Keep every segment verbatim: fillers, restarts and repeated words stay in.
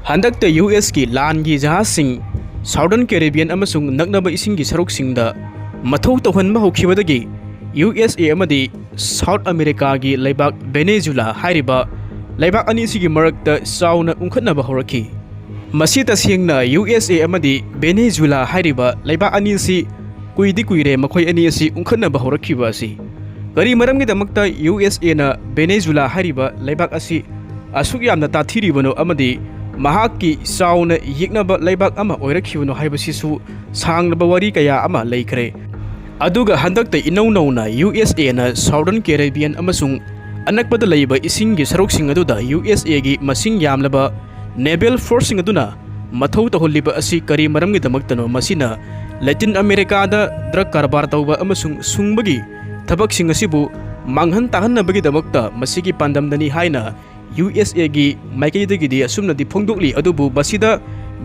ꯍꯟꯗꯛꯇ ꯌꯨ ꯑꯦꯁꯀꯤ ꯂꯥꯟꯒꯤ ꯖꯍꯥꯖꯁꯤꯡ Southern Caribbean ꯑꯃꯁꯨꯡ ꯅꯛꯅꯕ ꯏꯁꯤꯡꯒꯤ ꯁꯔꯨꯛꯁꯤꯡꯗ ꯃꯊꯧ ꯇꯧꯍꯟꯕ ꯍꯧꯈꯤꯕꯗꯒꯤ, ꯌꯨ ꯑꯦꯁ ꯑꯦ ꯑꯃꯗꯤ South Americaꯒꯤ ꯂꯩꯕꯥꯛ ꯚꯦꯅꯦꯖꯨꯂꯥ ꯍꯥꯏꯔꯤꯕ ꯂꯩꯕꯥꯛ ꯑꯅꯤꯁꯤꯒꯤ ꯃꯔꯛꯇ ꯆꯥꯎꯅ ꯎꯪꯈꯠꯅꯕ ꯍꯧꯔꯛꯈꯤ꯫ ꯃꯁꯤ ꯇꯁꯦꯡꯅ ꯌꯨ ꯑꯦꯁ ꯑꯦ ꯑꯃꯗꯤ ꯚꯦꯅꯦꯖꯨꯂꯥ ꯍꯥꯏꯔꯤꯕ ꯂꯩꯕꯥꯛ ꯑꯅꯤ ꯑꯁꯤ ꯀꯨꯏꯗꯤ ꯀꯨꯏꯔꯦ ꯃꯈꯣꯏ ꯑꯅꯤ ꯑꯁꯤ ꯎꯪꯈꯠꯅꯕ ꯍꯧꯔꯛꯈꯤꯕ ꯑꯁꯤ꯫ ꯀꯔꯤ ꯃꯔꯝꯒꯤꯗꯃꯛꯇ ꯌꯨ ꯑꯦꯁ ꯑꯦꯅ ꯚꯦꯅꯦꯖꯨꯂꯥ ꯍꯥꯏꯔꯤꯕ ꯂꯩꯕꯥꯛ ꯑꯁꯤ ꯑꯁꯨꯛ ꯌꯥꯝꯅ ꯇꯥꯊꯤꯔꯤꯕꯅꯣ ꯑꯃꯗꯤ ꯃꯍꯥꯛꯀꯤ ꯆꯥꯎꯅ ꯌꯦꯛꯅꯕ ꯂꯩꯕꯥꯛ ꯑꯃ ꯑꯣꯏꯔꯛꯈꯤꯕꯅꯣ ꯍꯥꯏꯕꯁꯤꯁꯨ ꯁꯥꯡꯂꯕ ꯋꯥꯔꯤ ꯀꯌꯥ ꯑꯃ ꯂꯩꯈ꯭ꯔꯦ꯫ ꯑꯗꯨꯒ ꯍꯟꯗꯛꯇ ꯏꯅꯧ ꯅꯧꯅ ꯌꯨ ꯑꯦꯁ ꯑꯦꯅ Southern Caribbean ꯑꯃꯁꯨꯡ ꯑꯅꯛꯄꯗ ꯂꯩꯕ ꯏꯁꯤꯡꯒꯤ ꯁꯔꯨꯛꯁꯤꯡ ꯑꯗꯨꯗ ꯌꯨ ꯑꯦꯁ ꯑꯦꯒꯤ ꯃꯁꯤꯡ ꯌꯥꯝꯂꯕ naval forceꯁꯤꯡ ꯑꯗꯨꯅ ꯃꯊꯧ ꯇꯧꯍꯜꯂꯤꯕ ꯑꯁꯤ ꯀꯔꯤ ꯃꯔꯝꯒꯤꯗꯃꯛꯇꯅꯣ? ꯃꯁꯤꯅ ꯂꯦꯇꯤꯟ ꯑꯃꯦꯔꯤꯀꯥꯗ drug ꯀꯔꯕꯥꯔ ꯇꯧꯕ ꯑꯃꯁꯨꯡ ꯁꯨꯡꯕꯒꯤ ꯊꯕꯛꯁꯤꯡ ꯑꯁꯤꯕꯨ ꯃꯥꯡꯍꯟ ꯇꯥꯍꯟꯅꯕꯒꯤꯗꯃꯛꯇ ꯃꯁꯤꯒꯤ ꯄꯥꯟꯗꯝꯗꯅꯤ ꯍꯥꯏꯅ ꯌꯨ ꯑꯦꯁ ꯑꯦꯒꯤ ꯃꯥꯏꯀꯩꯗꯒꯤꯗꯤ ꯑꯁꯨꯝꯅꯗꯤ ꯐꯣꯡꯗꯣꯛꯂꯤ꯫ ꯑꯗꯨꯕꯨ ꯃꯁꯤꯗ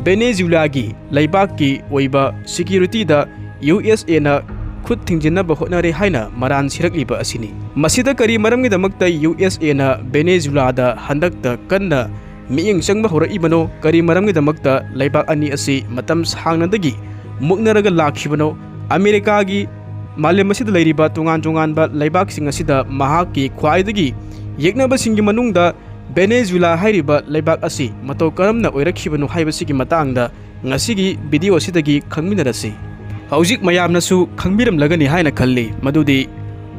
ꯚꯦꯅꯦꯖꯨꯂꯥꯒꯤ ꯂꯩꯕꯥꯛꯀꯤ ꯑꯣꯏꯕ securityꯗ ꯌꯨ ꯑꯦꯁ ꯑꯦꯅ ꯈꯨꯠ ꯊꯤꯡꯖꯤꯟꯅꯕ ꯍꯣꯠꯅꯔꯦ ꯍꯥꯏꯅ ꯃꯔꯥꯟ ꯁꯤꯔꯛꯂꯤꯕ ꯑꯁꯤꯅꯤ꯫ ꯃꯁꯤꯗ ꯀꯔꯤ ꯃꯔꯝꯒꯤꯗꯃꯛꯇ ꯌꯨ ꯑꯦꯁ ꯑꯦꯅ ꯚꯦꯅꯦꯖꯨꯂꯥꯗ ꯍꯟꯗꯛꯇ ꯀꯟꯅ ꯃꯤꯠꯌꯦꯡ ꯆꯪꯕ ꯍꯧꯔꯛꯏꯕꯅꯣ? ꯀꯔꯤ ꯃꯔꯝꯒꯤꯗꯃꯛꯇ ꯂꯩꯕꯥꯛ ꯑꯅꯤ ꯑꯁꯤ ꯃꯇꯝ ꯁꯥꯡꯅꯗꯒꯤ ꯃꯨꯛꯅꯔꯒ ꯂꯥꯛꯈꯤꯕꯅꯣ? ꯑꯃꯦꯔꯤꯀꯥꯒꯤ ꯃꯥꯂꯦꯝ ꯑꯁꯤꯗ ꯂꯩꯔꯤꯕ ꯇꯣꯉꯥꯟ ꯇꯣꯉꯥꯟꯕ ꯂꯩꯕꯥꯛꯁꯤꯡ ꯑꯁꯤꯗ ꯃꯍꯥꯛꯀꯤ ꯈ꯭ꯋꯥꯏꯗꯒꯤ ꯌꯦꯛꯅꯕꯁꯤꯡꯒꯤ ꯃꯅꯨꯡꯗ ꯚꯦꯅꯦꯖꯨꯂꯥ ꯍꯥꯏꯔꯤꯕ ꯂꯩꯕꯥꯛ ꯑꯁꯤ ꯃꯇꯧ ꯀꯔꯝꯅ ꯑꯣꯏꯔꯛꯈꯤꯕꯅꯣ ꯍꯥꯏꯕꯁꯤꯒꯤ ꯃꯇꯥꯡꯗ ꯉꯁꯤꯒꯤ video ꯑꯁꯤꯗꯒꯤ ꯈꯪꯃꯤꯟꯅꯔꯁꯤ꯫ ꯍꯧꯖꯤꯛ ꯃꯌꯥꯝꯅꯁꯨ ꯈꯪꯕꯤꯔꯝꯂꯒꯅꯤ ꯍꯥꯏꯅ ꯈꯜꯂꯤ, ꯃꯗꯨꯗꯤ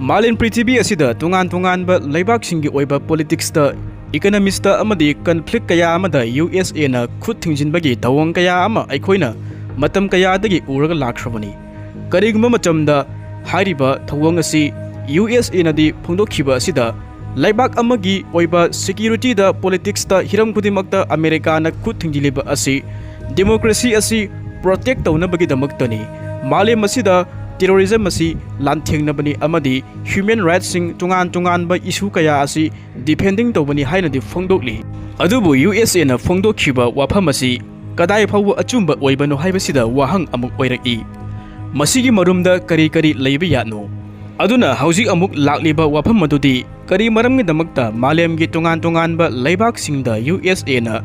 ꯃꯥꯂꯦꯝ ꯄ꯭ꯔꯤꯊꯤꯕꯤ ꯑꯁꯤꯗ ꯇꯣꯉꯥꯟ ꯇꯣꯉꯥꯟꯕ ꯂꯩꯕꯥꯛꯁꯤꯡꯒꯤ ꯑꯣꯏꯕ politicsꯇ, economyꯗ ꯑꯃꯗꯤ conflict ꯀꯌꯥ ꯑꯃꯗ ꯌꯨ ꯑꯦꯁ ꯑꯦꯅ ꯈꯨꯠ ꯊꯤꯡꯖꯤꯟꯕꯒꯤ ꯊꯧꯑꯣꯡ ꯀꯌꯥ ꯑꯃ ꯑꯩꯈꯣꯏꯅ ꯃꯇꯝ ꯀꯌꯥꯗꯒꯤ ꯎꯔꯒ ꯂꯥꯛꯈ꯭ꯔꯕꯅꯤ꯫ ꯀꯔꯤꯒꯨꯝꯕ ꯃꯇꯝꯗ ꯍꯥꯏꯔꯤꯕ ꯊꯧꯑꯣꯡ ꯑꯁꯤ ꯌꯨ ꯑꯦꯁ ꯑꯦꯅꯗꯤ ꯐꯣꯡꯗꯣꯛꯈꯤꯕ ꯑꯁꯤꯗ ꯂꯩꯕꯥꯛ ꯑꯃꯒꯤ ꯑꯣꯏꯕ securityꯗ, politicsꯇ, ꯍꯤꯔꯝ ꯈꯨꯗꯤꯡꯃꯛꯇ ꯑꯃꯦꯔꯤꯀꯥꯅ ꯈꯨꯠ ꯊꯤꯡꯖꯤꯜꯂꯤꯕ ꯑꯁꯤ democracy ꯑꯁꯤ protect ꯇꯧꯅꯕꯒꯤꯗꯃꯛꯇꯅꯤ꯫ ꯃꯥꯂꯦꯝ ꯑꯁꯤꯗ terrorism ꯑꯁꯤ ꯂꯥꯟꯊꯦꯡꯅꯕꯅꯤ ꯑꯃꯗꯤ human rightsꯁꯤꯡ, ꯇꯣꯉꯥꯟ ꯇꯣꯉꯥꯟꯕ issue ꯀꯌꯥ ꯑꯁꯤ defending ꯇꯧꯕꯅꯤ ꯍꯥꯏꯅꯗꯤ ꯐꯣꯡꯗꯣꯛꯂꯤ꯫ ꯑꯗꯨꯕꯨ ꯌꯨ ꯑꯦꯁ ꯑꯦꯅ ꯐꯣꯡꯗꯣꯛꯈꯤꯕ ꯋꯥꯐꯝ ꯑꯁꯤ ꯀꯗꯥꯏ ꯐꯥꯎꯕ ꯑꯆꯨꯝꯕ ꯑꯣꯏꯕꯅꯣ ꯍꯥꯏꯕꯁꯤꯗ ꯋꯥꯍꯪ ꯑꯃꯨꯛ ꯑꯣꯏꯔꯛꯏ꯫ ꯃꯁꯤꯒꯤ ꯃꯔꯨꯝꯗ ꯀꯔꯤ ꯀꯔꯤ ꯂꯩꯕ ꯌꯥꯠꯅꯣ? ꯑꯗꯨꯅ ꯍꯧꯖꯤꯛ ꯑꯃꯨꯛ ꯂꯥꯛꯂꯤꯕ ꯋꯥꯐꯝ ꯑꯗꯨꯗꯤ ꯀꯔꯤ ꯃꯔꯝꯒꯤꯗꯃꯛꯇ ꯃꯥꯂꯦꯝꯒꯤ ꯇꯣꯉꯥꯟ ꯇꯣꯉꯥꯟꯕ ꯂꯩꯕꯥꯛꯁꯤꯡꯗ ꯌꯨ ꯑꯦꯁ ꯑꯦꯅ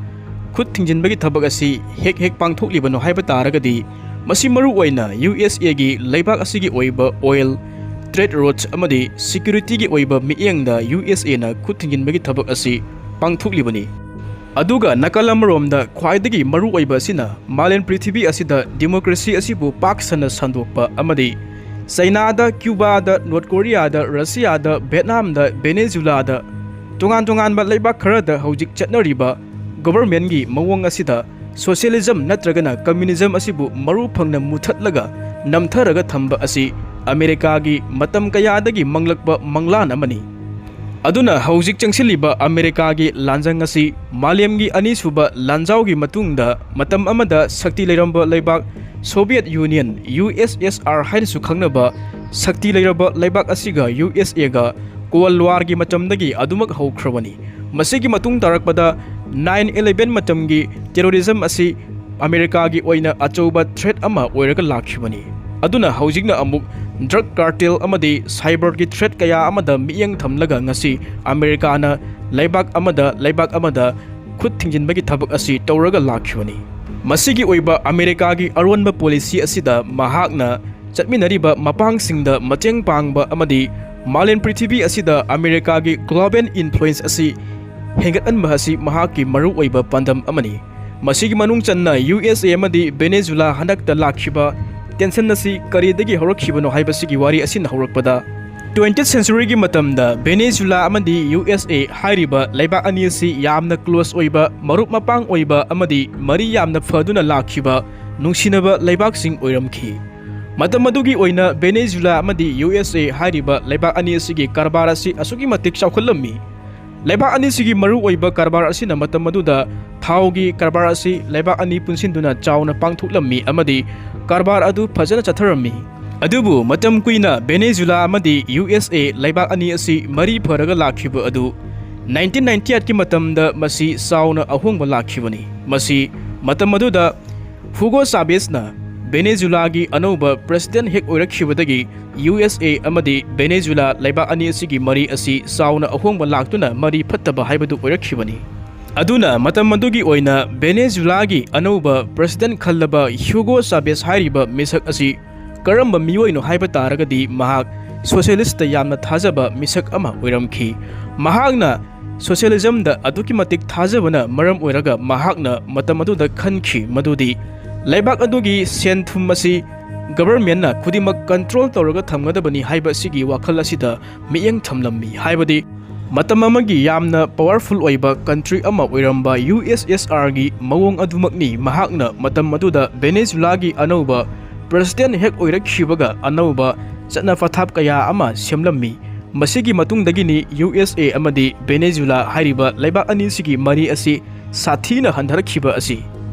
ꯈꯨꯠ ꯊꯤꯡꯖꯤꯟꯕꯒꯤ ꯊꯕꯛ ꯑꯁꯤ ꯍꯦꯛ ꯍꯦꯛ ꯄꯥꯡꯊꯣꯛꯂꯤꯕꯅꯣ ꯍꯥꯏꯕ ꯇꯥꯔꯒꯗꯤ, ꯃꯁꯤ ꯃꯔꯨ ꯑꯣꯏꯅ ꯌꯨ ꯑꯦꯁ ꯑꯦꯒꯤ ꯂꯩꯕꯥꯛ ꯑꯁꯤꯒꯤ ꯑꯣꯏꯕ oil, trade routes ꯑꯃꯗꯤ security ꯒꯤ ꯑꯣꯏꯕ ꯃꯤꯠꯌꯦꯡꯗ ꯌꯨ ꯑꯦꯁ ꯑꯦꯅ ꯈꯨꯠ ꯊꯤꯡꯖꯤꯟꯕꯒꯤ ꯊꯕꯛ ꯑꯁꯤ ꯄꯥꯡꯊꯣꯛꯂꯤꯕꯅꯤ꯫ ꯑꯗꯨꯒ ꯅꯥꯀꯜ ꯑꯃꯔꯣꯝꯗ ꯈ꯭ꯋꯥꯏꯗꯒꯤ ꯃꯔꯨ ꯑꯣꯏꯕ ꯑꯁꯤꯅ ꯃꯥꯂꯦꯝ ꯄ꯭ꯔꯤꯊꯤꯕꯤ ꯑꯁꯤꯗ democracy ꯑꯁꯤꯕꯨ ꯄꯥꯛ ꯁꯟꯅ ꯁꯟꯗꯣꯛꯄ ꯑꯃꯗꯤ ꯆꯩꯅꯥꯗ, ꯀ꯭ꯌꯨꯕꯥꯗ, ꯅꯣꯔꯠ ꯀꯣꯔꯤꯌꯥꯗ, ꯔꯁꯤꯌꯥꯗ, ꯚꯦꯠꯅꯥꯝꯗ, ꯚꯦꯅꯦꯖꯨꯂꯥꯗ, ꯇꯣꯉꯥꯟ ꯇꯣꯉꯥꯟꯕ ꯂꯩꯕꯥꯛ ꯈꯔꯗ ꯍꯧꯖꯤꯛ ꯆꯠꯅꯔꯤꯕ government ꯀꯤ ꯃꯑꯣꯡ ꯑꯁꯤꯗ socialism ꯅꯠꯇ꯭ꯔꯒꯅ communism ꯑꯁꯤꯕꯨ ꯃꯔꯨ ꯐꯪꯅ ꯃꯨꯊꯠꯂꯒ ꯅꯝꯊꯔꯒ ꯊꯝꯕ ꯑꯁꯤ ꯑꯃꯦꯔꯤꯀꯥꯒꯤ ꯃꯇꯝ ꯀꯌꯥꯗꯒꯤ ꯃꯪꯂꯛꯄ ꯃꯪꯂꯥꯟ ꯑꯃꯅꯤ꯫ ꯑꯗꯨꯅ ꯍꯧꯖꯤꯛ ꯆꯪꯁꯤꯜꯂꯤꯕ ꯑꯃꯦꯔꯤꯀꯥꯒꯤ ꯂꯥꯟꯖꯪ ꯑꯁꯤ ꯃꯥꯂꯦꯝꯒꯤ ꯑꯅꯤꯁꯨꯕ ꯂꯥꯟꯖꯥꯎꯒꯤ ꯃꯇꯨꯡꯗ ꯃꯇꯝ ꯑꯃꯗ ꯁꯛꯇꯤ ꯂꯩꯔꯝꯕ ꯂꯩꯕꯥꯛ Soviet Union, ꯌꯨ ꯑꯦꯁ ꯑꯦꯁ ꯑꯥꯔ ꯍꯥꯏꯅꯁꯨ ꯈꯪꯅꯕ ꯁꯛꯇꯤ ꯂꯩꯔꯕ ꯂꯩꯕꯥꯛ ꯑꯁꯤꯒ ꯌꯨ ꯑꯦꯁ ꯑꯦꯒ Cold War ꯒꯤ ꯃꯇꯝꯗꯒꯤ ꯑꯗꯨꯃꯛ ꯍꯧꯈ꯭ꯔꯕꯅꯤ꯫ ꯃꯁꯤꯒꯤ ꯃꯇꯨꯡ ꯇꯥꯔꯛꯄꯗ nine eleven ꯃꯇꯝꯒꯤ terrorism ꯑꯁꯤ ꯑꯃꯦꯔꯤꯀꯥꯒꯤ ꯑꯣꯏꯅ ꯑꯆꯧꯕ threat ꯑꯃ ꯑꯣꯏꯔꯒ ꯂꯥꯛꯈꯤꯕꯅꯤ꯫ ꯑꯗꯨꯅ ꯍꯧꯖꯤꯛꯅ ꯑꯃꯨꯛ drug cartel ꯑꯃꯗꯤ cyber ꯒꯤ threat ꯀꯌꯥ ꯑꯃꯗ ꯃꯤꯠꯌꯦꯡ ꯊꯝꯂꯒ ꯉꯁꯤ ꯑꯃꯦꯔꯤꯀꯥꯅ ꯂꯩꯕꯥꯛ ꯑꯃꯗ ꯂꯩꯕꯥꯛ ꯑꯃꯗ ꯈꯨꯠ ꯊꯤꯡꯖꯤꯟꯕꯒꯤ ꯊꯕꯛ ꯑꯁꯤ ꯇꯧꯔꯒ ꯂꯥꯛꯈꯤꯕꯅꯤ꯫ ꯃꯁꯤꯒꯤ ꯑꯣꯏꯕ ꯑꯃꯦꯔꯤꯀꯥꯒꯤ ꯑꯔꯣꯟꯕ policy ꯑꯁꯤꯗ ꯃꯍꯥꯛꯅ ꯆꯠꯃꯤꯟꯅꯔꯤꯕ ꯃꯄꯥꯡꯁꯤꯡꯗ ꯃꯇꯦꯡ ꯄꯥꯡꯕ ꯑꯃꯗꯤ ꯃꯥꯂꯦꯝ ꯄ꯭ꯔꯤꯊꯤꯕꯤ ꯑꯁꯤꯗ ꯑꯃꯦꯔꯤꯀꯥꯒꯤ global influence ꯑꯁꯤ ꯍꯦꯟꯒꯠꯍꯟꯕ ꯑꯁꯤ ꯃꯍꯥꯛꯀꯤ ꯃꯔꯨꯑꯣꯏꯕ ꯄꯥꯟꯗꯝ ꯑꯃꯅꯤ꯫ ꯃꯁꯤꯒꯤ ꯃꯅꯨꯡ ꯆꯟꯅ ꯌꯨ ꯑꯦꯁ ꯑꯦ ꯑꯃꯗꯤ ꯚꯦꯅꯦꯖꯨꯂꯥ ꯍꯟꯗꯛꯇ ꯂꯥꯛꯈꯤꯕ tension ꯑꯁꯤ ꯀꯔꯤꯗꯒꯤ ꯍꯧꯔꯛꯈꯤꯕꯅꯣ ꯍꯥꯏꯕꯁꯤꯒꯤ ꯋꯥꯔꯤ ꯑꯁꯤꯅ ꯍꯧꯔꯛꯄꯗ, twentieth century ꯒꯤ ꯃꯇꯝꯗ ꯚꯦꯅꯦꯖꯨꯂꯥ ꯑꯃꯗꯤ ꯌꯨ ꯑꯦꯁ ꯑꯦ ꯍꯥꯏꯔꯤꯕ ꯂꯩꯕꯥꯛ ꯑꯅꯤ ꯑꯁꯤ ꯌꯥꯝꯅ close ꯑꯣꯏꯕ, ꯃꯔꯨꯞ ꯃꯄꯥꯡ ꯑꯣꯏꯕ ꯑꯃꯗꯤ ꯃꯔꯤ ꯌꯥꯝꯅ ꯐꯗꯨꯅ ꯂꯥꯛꯈꯤꯕ ꯅꯨꯡꯁꯤꯅꯕ ꯂꯩꯕꯥꯛꯁꯤꯡ ꯑꯣꯏꯔꯝꯈꯤ꯫ ꯃꯇꯝ ꯑꯗꯨꯒꯤ ꯑꯣꯏꯅ ꯚꯦꯅꯦꯖꯨꯂꯥ ꯑꯃꯗꯤ ꯌꯨ ꯑꯦꯁ ꯑꯦ ꯍꯥꯏꯔꯤꯕ ꯂꯩꯕꯥꯛ ꯑꯅꯤ ꯑꯁꯤꯒꯤ ꯀꯔꯕꯥꯔ ꯑꯁꯤ ꯑꯁꯨꯛꯀꯤ ꯃꯇꯤꯛ ꯆꯥꯎꯈꯠꯂꯝꯃꯤ꯫ ꯂꯩꯕꯥꯛ ꯑꯅꯤꯁꯤꯒꯤ ꯃꯔꯨꯑꯣꯏꯕ ꯀꯔꯕꯥꯔ ꯑꯁꯤꯅ ꯃꯇꯝ ꯑꯗꯨꯗ ꯊꯥꯎꯒꯤ ꯀꯔꯕꯥꯔ ꯑꯁꯤ ꯂꯩꯕꯥꯛ ꯑꯅꯤ ꯄꯨꯟꯁꯤꯟꯗꯨꯅ ꯆꯥꯎꯅ ꯄꯥꯡꯊꯣꯛꯂꯝꯃꯤ ꯑꯃꯗꯤ ꯀꯔꯕꯥꯔ ꯑꯗꯨ ꯐꯖꯅ ꯆꯠꯊꯔꯝꯃꯤ꯫ ꯑꯗꯨꯕꯨ ꯃꯇꯝ ꯀꯨꯏꯅ ꯚꯦꯅꯦꯖꯨꯂꯥ ꯑꯃꯗꯤ ꯌꯨ ꯑꯦꯁ ꯑꯦ ꯂꯩꯕꯥꯛ ꯑꯅꯤ ꯑꯁꯤ ꯃꯔꯤ ꯐꯔꯒ ꯂꯥꯛꯈꯤꯕ ꯑꯗꯨ nineteen ninety eight ꯀꯤ ꯃꯇꯝꯗ ꯃꯁꯤ ꯆꯥꯎꯅ ꯑꯍꯣꯡꯕ ꯂꯥꯛꯈꯤꯕꯅꯤ꯫ ꯃꯁꯤ ꯃꯇꯝ ꯑꯗꯨꯗ ꯍꯨꯒꯣ ꯆꯥꯕꯦꯖꯅ ꯚꯦꯅꯦꯖꯨꯂꯥꯒꯤ ꯑꯅꯧꯕ president ꯍꯦꯛ ꯑꯣꯏꯔꯛꯈꯤꯕꯗꯒꯤ ꯌꯨ ꯑꯦꯁ ꯑꯦ ꯑꯃꯗꯤ ꯚꯦꯅꯦꯖꯨꯂꯥ ꯂꯩꯕꯥꯛ ꯑꯅꯤ ꯑꯁꯤꯒꯤ ꯃꯔꯤ ꯑꯁꯤ ꯆꯥꯎꯅ ꯑꯍꯣꯡꯕ ꯂꯥꯛꯇꯨꯅ ꯃꯔꯤ ꯐꯠꯇꯕ ꯍꯥꯏꯕꯗꯨ ꯑꯣꯏꯔꯛꯈꯤꯕꯅꯤ꯫ ꯑꯗꯨꯅ ꯃꯇꯝ ꯑꯗꯨꯒꯤ ꯑꯣꯏꯅ ꯚꯦꯅꯦꯖꯨꯂꯥꯒꯤ ꯑꯅꯧꯕ ꯄ꯭ꯔꯦꯁꯤꯗꯦꯟꯠ ꯈꯜꯂꯕ ꯍ꯭ꯌꯨꯒꯣ ꯆꯥꯕꯦꯁ ꯍꯥꯏꯔꯤꯕ ꯃꯤꯁꯛ ꯑꯁꯤ ꯀꯔꯝꯕ ꯃꯤꯑꯣꯏꯅꯣ ꯍꯥꯏꯕ ꯇꯥꯔꯒꯗꯤ, ꯃꯍꯥꯛ ꯁꯣꯁꯤꯌꯦꯂꯤꯁꯇ ꯌꯥꯝꯅ ꯊꯥꯖꯕ ꯃꯤꯁꯛ ꯑꯃ ꯑꯣꯏꯔꯝꯈꯤ꯫ ꯃꯍꯥꯛꯅ ꯁꯣꯁꯤꯌꯦꯂꯤꯖꯝꯗ ꯑꯗꯨꯛꯀꯤ ꯃꯇꯤꯛ ꯊꯥꯖꯕꯅ ꯃꯔꯝ ꯑꯣꯏꯔꯒ ꯃꯍꯥꯛꯅ ꯃꯇꯝ ꯑꯗꯨꯗ ꯈꯟꯈꯤ ꯃꯗꯨꯗꯤ ꯂꯩꯕꯥꯛ ꯑꯗꯨꯒꯤ ꯁꯦꯟ ꯊꯨꯝ ꯑꯁꯤ ꯒꯕꯔꯃꯦꯟꯠꯅ ꯈꯨꯗꯤꯡꯃꯛ ꯀꯟꯇ꯭ꯔꯣꯜ ꯇꯧꯔꯒ ꯊꯝꯒꯗꯕꯅꯤ ꯍꯥꯏꯕ ꯑꯁꯤꯒꯤ ꯋꯥꯈꯜ ꯑꯁꯤꯗ ꯃꯤꯠꯌꯦꯡ ꯊꯝꯂꯝꯃꯤ꯫ ꯍꯥꯏꯕꯗꯤ ꯃꯇꯝ ꯑꯃꯒꯤ ꯌꯥꯝꯅ ꯄꯥꯋꯔꯐꯨꯜ ꯑꯣꯏꯕ ꯀꯟꯇ꯭ꯔꯤ ꯑꯃ ꯑꯣꯏꯔꯝꯕ ꯌꯨ ꯑꯦꯁ ꯑꯦꯁ ꯑꯥꯔꯒꯤ ꯃꯑꯣꯡ ꯑꯗꯨꯃꯛꯅꯤ ꯃꯍꯥꯛꯅ ꯃꯇꯝ ꯑꯗꯨꯗ ꯚꯦꯅꯦꯖꯨꯂꯥꯒꯤ ꯑꯅꯧꯕ ꯄ꯭ꯔꯦꯁꯤꯗꯦꯟꯠ ꯍꯦꯛ ꯑꯣꯏꯔꯛꯈꯤꯕꯒ ꯑꯅꯧꯕ ꯆꯠꯅ ꯄꯊꯥꯞ ꯀꯌꯥ ꯑꯃ ꯁꯦꯝꯂꯝꯃꯤ꯫ ꯃꯁꯤꯒꯤ ꯃꯇꯨꯡꯗꯒꯤꯅꯤ ꯌꯨ ꯑꯦꯁ ꯑꯦ ꯑꯃꯗꯤ ꯚꯦꯅꯦꯖꯨꯂꯥ ꯍꯥꯏꯔꯤꯕ ꯂꯩꯕꯥꯛ ꯑꯅꯤꯁꯤꯒꯤ ꯃꯔꯤ ꯑꯁꯤ ꯁꯥꯊꯤꯅ ꯍꯟꯊꯔꯛꯈꯤꯕ ꯑꯁꯤ꯫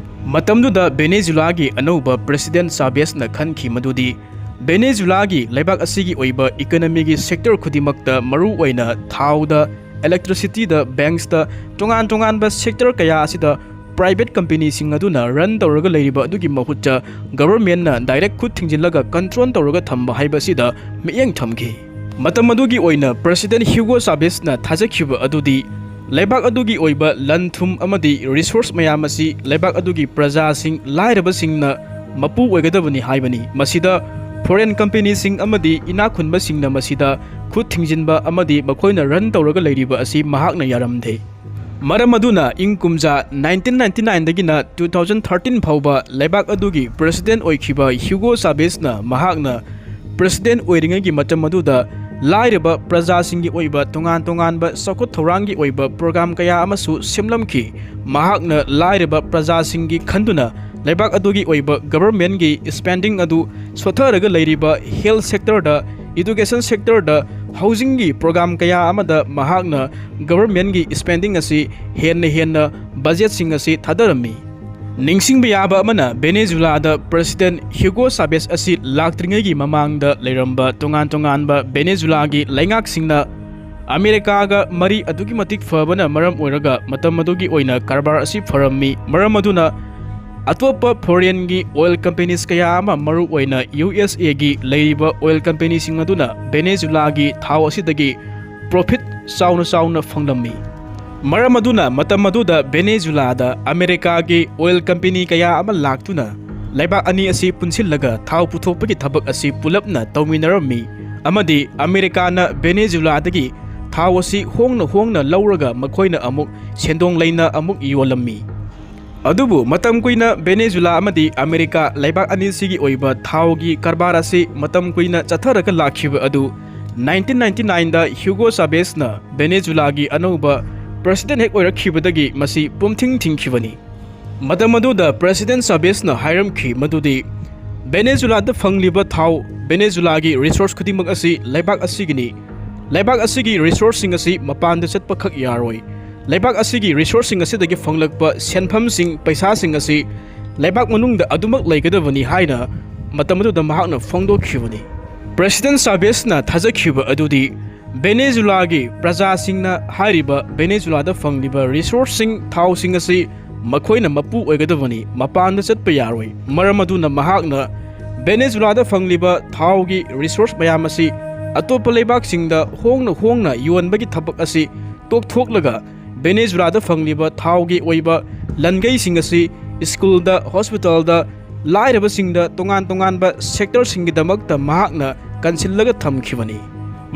ꯃꯇꯝꯗꯨꯗ ꯚꯦꯅꯦꯖꯨꯂꯥꯒꯤ ꯑꯅꯧꯕ ꯄ꯭ꯔꯦꯁꯤꯗꯦꯟꯠ ꯆꯥꯕꯦꯁꯅ ꯈꯟꯈꯤ ꯃꯗꯨꯗꯤ ꯚꯦꯅꯦꯖꯨꯂꯥꯒꯤ ꯂꯩꯕꯥꯛ ꯑꯁꯤꯒꯤ ꯑꯣꯏꯕ ꯏꯀꯣꯅꯣꯃꯤꯒꯤ ꯁꯦꯛꯇꯔ ꯈꯨꯗꯤꯡꯃꯛꯇ, ꯃꯔꯨꯑꯣꯏꯅ ꯊꯥꯎꯗ, ꯏꯂꯦꯛꯇ꯭ꯔꯤꯁꯤꯇꯤꯗ, ꯕꯦꯡꯛꯁꯇ, ꯇꯣꯉꯥꯟ ꯇꯣꯉꯥꯟꯕ ꯁꯦꯛꯇꯔ ꯀꯌꯥ ꯑꯁꯤꯗ ꯄ꯭ꯔꯥꯏꯚꯦꯠ ꯀꯝꯄꯦꯅꯤꯁꯤꯡ ꯑꯗꯨꯅ ꯔꯟ ꯇꯧꯔꯒ ꯂꯩꯔꯤꯕ ꯑꯗꯨꯒꯤ ꯃꯍꯨꯠꯇ ꯒꯕꯔꯃꯦꯟꯠꯅ ꯗꯥꯏꯔꯦꯛ ꯈꯨꯠ ꯊꯤꯡꯖꯤꯜꯂꯒ ꯀꯟꯇ꯭ꯔꯣꯜ ꯇꯧꯔꯒ ꯊꯝꯕ ꯍꯥꯏꯕ ꯑꯁꯤꯗ ꯃꯤꯠꯌꯦꯡ ꯊꯝꯈꯤ꯫ ꯃꯇꯝ ꯑꯗꯨꯒꯤ ꯑꯣꯏꯅ ꯄ꯭ꯔꯦꯁꯤꯗꯦꯟꯠ ꯍ꯭ꯌꯨꯒꯣ ꯆꯥꯕꯦꯁꯅ ꯊꯥꯖꯈꯤꯕ ꯑꯗꯨꯗꯤ ꯂꯩꯕꯥꯛ ꯑꯗꯨꯒꯤ ꯑꯣꯏꯕ ꯂꯟ ꯊꯨꯝ ꯑꯃꯗꯤ ꯔꯤꯁꯣꯔꯁ ꯃꯌꯥꯝ ꯑꯁꯤ ꯂꯩꯕꯥꯛ ꯑꯗꯨꯒꯤ ꯄ꯭ꯔꯖꯥꯁꯤꯡ, ꯂꯥꯏꯔꯕꯁꯤꯡꯅ ꯃꯄꯨ ꯑꯣꯏꯒꯗꯕꯅꯤ ꯍꯥꯏꯕꯅꯤ꯫ ꯃꯁꯤꯗ ꯐꯣꯔꯦꯟ ꯀꯝꯄꯦꯅꯤꯁꯤꯡ ꯑꯃꯗꯤ ꯏꯅꯥꯛ ꯈꯨꯟꯕꯁꯤꯡꯅ ꯃꯁꯤꯗ ꯈꯨꯠ ꯊꯤꯡꯖꯤꯟꯕ ꯑꯃꯗꯤ ꯃꯈꯣꯏꯅ ꯔꯟ ꯇꯧꯔꯒ ꯂꯩꯔꯤꯕ ꯑꯁꯤ ꯃꯍꯥꯛꯅ ꯌꯥꯔꯝꯗꯦ꯫ ꯃꯔꯝ ꯑꯗꯨꯅ ꯏꯪ ꯀꯨꯝꯖꯥ ꯅꯥꯏꯟꯇꯤꯟ ꯅꯥꯏꯟꯇꯤ ꯅꯥꯏꯟꯗꯒꯤꯅ ꯇꯨ ꯊꯥꯎꯖꯟ ꯊꯥꯔꯇꯤꯟ ꯐꯥꯎꯕ ꯂꯩꯕꯥꯛ ꯑꯗꯨꯒꯤ ꯄ꯭ꯔꯦꯁꯤꯗꯦꯟꯠ ꯑꯣꯏꯈꯤꯕ ꯍ꯭ꯌꯨꯒꯣ ꯆꯥꯕꯦꯁꯅ ꯃꯍꯥꯛꯅ ꯄ꯭ꯔꯦꯁꯤꯗꯦꯟꯠ ꯑꯣꯏꯔꯤꯉꯩꯒꯤ ꯃꯇꯝ ꯑꯗꯨꯗ ꯂꯥꯏꯔꯕ ꯄ꯭ꯔꯖꯥꯁꯤꯡꯒꯤ ꯑꯣꯏꯕ ꯇꯣꯉꯥꯟ ꯇꯣꯉꯥꯟꯕ ꯆꯥꯎꯈꯠ ꯊꯧꯔꯥꯡꯒꯤ ꯑꯣꯏꯕ ꯄ꯭ꯔꯣꯒ꯭ꯔꯥꯝ ꯀꯌꯥ ꯑꯃꯁꯨ ꯁꯦꯝꯂꯝꯈꯤ꯫ ꯃꯍꯥꯛꯅ ꯂꯥꯏꯔꯕ ꯄ꯭ꯔꯖꯥꯁꯤꯡꯒꯤ ꯈꯟꯗꯨꯅ ꯂꯩꯕꯥꯛ ꯑꯗꯨꯒꯤ ꯑꯣꯏꯕ ꯒꯕꯔꯃꯦꯟꯠꯀꯤ ꯁ꯭ꯄꯦꯟꯗꯤꯡ ꯑꯗꯨ ꯁꯣꯠꯊꯔꯒ ꯂꯩꯔꯤꯕ ꯍꯦꯜꯊ ꯁꯦꯛꯇꯔꯗ, ꯏꯗꯨꯀꯦꯁꯟ ꯁꯦꯛꯇꯔꯗ, ꯍꯥꯎꯁꯤꯡꯒꯤ ꯄ꯭ꯔꯣꯒ꯭ꯔꯥꯝ ꯀꯌꯥ ꯑꯃꯗ ꯃꯍꯥꯛꯅ ꯒꯕꯔꯃꯦꯟꯠꯀꯤ ꯁ꯭ꯄꯦꯟꯗꯤꯡ ꯑꯁꯤ ꯍꯦꯟꯅ ꯍꯦꯟꯅ ꯕꯖꯦꯠꯁꯤꯡ ꯑꯁꯤ ꯊꯥꯗꯔꯝꯃꯤ꯫ ꯅꯤꯡꯁꯤꯡꯕ ꯌꯥꯕ ꯑꯃꯅ, ꯚꯦꯅꯦꯖꯨꯂꯥꯗ ꯄ꯭ꯔꯦꯁꯤꯗꯦꯟꯠ ꯍ꯭ꯌꯨꯒꯣ ꯆꯥꯕꯦꯁ ꯑꯁꯤ ꯂꯥꯛꯇ꯭ꯔꯤꯉꯩꯒꯤ ꯃꯃꯥꯡꯗ ꯂꯩꯔꯝꯕ ꯇꯣꯉꯥꯟ ꯇꯣꯉꯥꯟꯕ ꯚꯦꯅꯦꯖꯨꯂꯥꯒꯤ ꯂꯩꯉꯥꯛꯁꯤꯡꯅ ꯑꯃꯦꯔꯤꯀꯥꯒ ꯃꯔꯤ ꯑꯗꯨꯛꯀꯤ ꯃꯇꯤꯛ ꯐꯕꯅ ꯃꯔꯝ ꯑꯣꯏꯔꯒ ꯃꯇꯝ ꯑꯗꯨꯒꯤ ꯑꯣꯏꯅ ꯀꯔꯕꯥꯔ ꯑꯁꯤ ꯐꯔꯝꯃꯤ꯫ ꯃꯔꯝ ꯑꯗꯨꯅ ꯑꯇꯣꯞꯄ ꯐꯣꯔꯦꯟꯒꯤ ꯑꯣꯏꯜ ꯀꯝꯄꯦꯅꯤꯁ ꯀꯌꯥ ꯑꯃ, ꯃꯔꯨ ꯑꯣꯏꯅ ꯌꯨ ꯑꯦꯁ ꯑꯦꯒꯤ ꯂꯩꯔꯤꯕ ꯑꯣꯏꯜ ꯀꯝꯄꯦꯅꯤꯁꯤꯡ ꯑꯗꯨꯅ ꯚꯦꯅꯦꯖꯨꯂꯥꯒꯤ ꯊꯥꯎ ꯑꯁꯤꯗꯒꯤ ꯄ꯭ꯔꯣꯐꯤꯠ ꯆꯥꯎꯅ ꯆꯥꯎꯅ ꯐꯪꯂꯝꯃꯤ꯫ ꯃꯔꯝ ꯑꯗꯨꯅ ꯃꯇꯝ ꯑꯗꯨꯗ ꯚꯦꯅꯦꯖꯨꯂꯥꯗ ꯑꯃꯦꯔꯤꯀꯥꯒꯤ oil company ꯀꯌꯥ ꯑꯃ ꯂꯥꯛꯇꯨꯅ ꯂꯩꯕꯥꯛ ꯑꯅꯤ ꯑꯁꯤ ꯄꯨꯟꯁꯤꯜꯂꯒ ꯊꯥꯎ ꯄꯨꯊꯣꯛꯄꯒꯤ ꯊꯕꯛ ꯑꯁꯤ ꯄꯨꯂꯞꯅ ꯇꯧꯃꯤꯟꯅꯔꯝꯃꯤ ꯑꯃꯗꯤ ꯑꯃꯦꯔꯤꯀꯥꯅ ꯚꯦꯅꯦꯖꯨꯂꯥꯗꯒꯤ ꯊꯥꯎ ꯑꯁꯤ ꯍꯣꯡꯅ ꯍꯣꯡꯅ ꯂꯧꯔꯒ ꯃꯈꯣꯏꯅ ꯑꯃꯨꯛ ꯁꯦꯟꯗꯣꯡ ꯂꯩꯅ ꯑꯃꯨꯛ ꯌꯣꯜꯂꯝꯃꯤ꯫ ꯑꯗꯨꯕꯨ ꯃꯇꯝ ꯀꯨꯏꯅ ꯚꯦꯅꯦꯖꯨꯂꯥ ꯑꯃꯗꯤ ꯑꯃꯦꯔꯤꯀꯥ ꯂꯩꯕꯥꯛ ꯑꯅꯤꯁꯤꯒꯤ ꯑꯣꯏꯕ ꯊꯥꯎꯒꯤ ꯀꯔꯕꯥꯔ ꯑꯁꯤ ꯃꯇꯝ ꯀꯨꯏꯅ ꯆꯠꯊꯔꯒ ꯂꯥꯛꯈꯤꯕ ꯑꯗꯨ nineteen ninety nineꯗ ꯍ꯭ꯌꯨꯒꯣ ꯆꯥꯕꯦꯁꯅ ꯚꯦꯅꯦꯖꯨꯂꯥꯒꯤ ꯑꯅꯧꯕ president ꯍꯦꯛ ꯑꯣꯏꯔꯛꯈꯤꯕꯗꯒꯤ ꯃꯁꯤ ꯄꯨꯝꯊꯤꯡ ꯊꯤꯡꯈꯤꯕꯅꯤ꯫ ꯃꯇꯝ ꯑꯗꯨꯗ President ꯆꯥꯕꯦꯁꯅ ꯍꯥꯏꯔꯝꯈꯤ ꯃꯗꯨꯗꯤ ꯚꯦꯅꯦꯖꯨꯂꯥꯗ ꯐꯪꯂꯤꯕ ꯊꯥꯎ, ꯚꯦꯅꯦꯖꯨꯂꯥꯒꯤ resource ꯈꯨꯗꯤꯡꯃꯛ ꯑꯁꯤ ꯂꯩꯕꯥꯛ ꯑꯁꯤꯒꯤꯅꯤ꯫ ꯂꯩꯕꯥꯛ ꯑꯁꯤꯒꯤ resourceꯁꯤꯡ ꯑꯁꯤ ꯃꯄꯥꯟꯗ ꯆꯠꯄꯈꯛ ꯌꯥꯔꯣꯏ꯫ ꯂꯩꯕꯥꯛ ꯑꯁꯤꯒꯤ resourceꯁꯤꯡ ꯑꯁꯤꯗꯒꯤ ꯐꯪꯂꯛꯄ ꯁꯦꯟꯐꯝꯁꯤꯡ, ꯄꯩꯁꯥꯁꯤꯡ ꯑꯁꯤ ꯂꯩꯕꯥꯛ ꯃꯅꯨꯡꯗ ꯑꯗꯨꯃꯛ ꯂꯩꯒꯗꯕꯅꯤ ꯍꯥꯏꯅ ꯃꯇꯝ ꯑꯗꯨꯗ ꯃꯍꯥꯛꯅ ꯐꯣꯡꯗꯣꯛꯈꯤꯕꯅꯤ꯫ President ꯆꯥꯕꯦꯁꯅ ꯊꯥꯖꯈꯤꯕ ꯑꯗꯨꯗꯤ ꯚꯦꯅꯦꯖꯨꯂꯥꯒꯤ ꯄ꯭ꯔꯖꯥꯁꯤꯡꯅ ꯍꯥꯏꯔꯤꯕ ꯚꯦꯅꯦꯖꯨꯂꯥꯗ ꯐꯪꯂꯤꯕ resourceꯁꯤꯡ, ꯊꯥꯎꯁꯤꯡ ꯑꯁꯤ ꯃꯈꯣꯏꯅ ꯃꯄꯨ ꯑꯣꯏꯒꯗꯕꯅꯤ, ꯃꯄꯥꯟꯗ ꯆꯠꯄ ꯌꯥꯔꯣꯏ꯫ ꯃꯔꯝ ꯑꯗꯨꯅ ꯃꯍꯥꯛꯅ ꯚꯦꯅꯦꯖꯨꯂꯥꯗ ꯐꯪꯂꯤꯕ ꯊꯥꯎꯒꯤ resource ꯃꯌꯥꯝ ꯑꯁꯤ ꯑꯇꯣꯞꯄ ꯂꯩꯕꯥꯛꯁꯤꯡꯗ ꯍꯣꯡꯅ ꯍꯣꯡꯅ ꯌꯣꯟꯕꯒꯤ ꯊꯕꯛ ꯑꯁꯤ ꯇꯣꯛꯊꯣꯛꯂꯒ ꯚꯦꯅꯦꯖꯨꯂꯥꯗ ꯐꯪꯂꯤꯕ ꯊꯥꯎꯒꯤ ꯑꯣꯏꯕ ꯂꯟꯒꯩꯁꯤꯡ ꯑꯁꯤ ꯁ꯭ꯀꯨꯜꯗ, ꯍꯣꯁꯄꯤꯇꯥꯜꯗ, ꯂꯥꯏꯔꯕꯁꯤꯡꯗ ꯇꯣꯉꯥꯟ ꯇꯣꯉꯥꯟꯕ sectorꯁꯤꯡꯒꯤꯗꯃꯛꯇ ꯃꯍꯥꯛꯅ ꯀꯟꯁꯤꯜꯂꯒ ꯊꯝꯈꯤꯕꯅꯤ꯫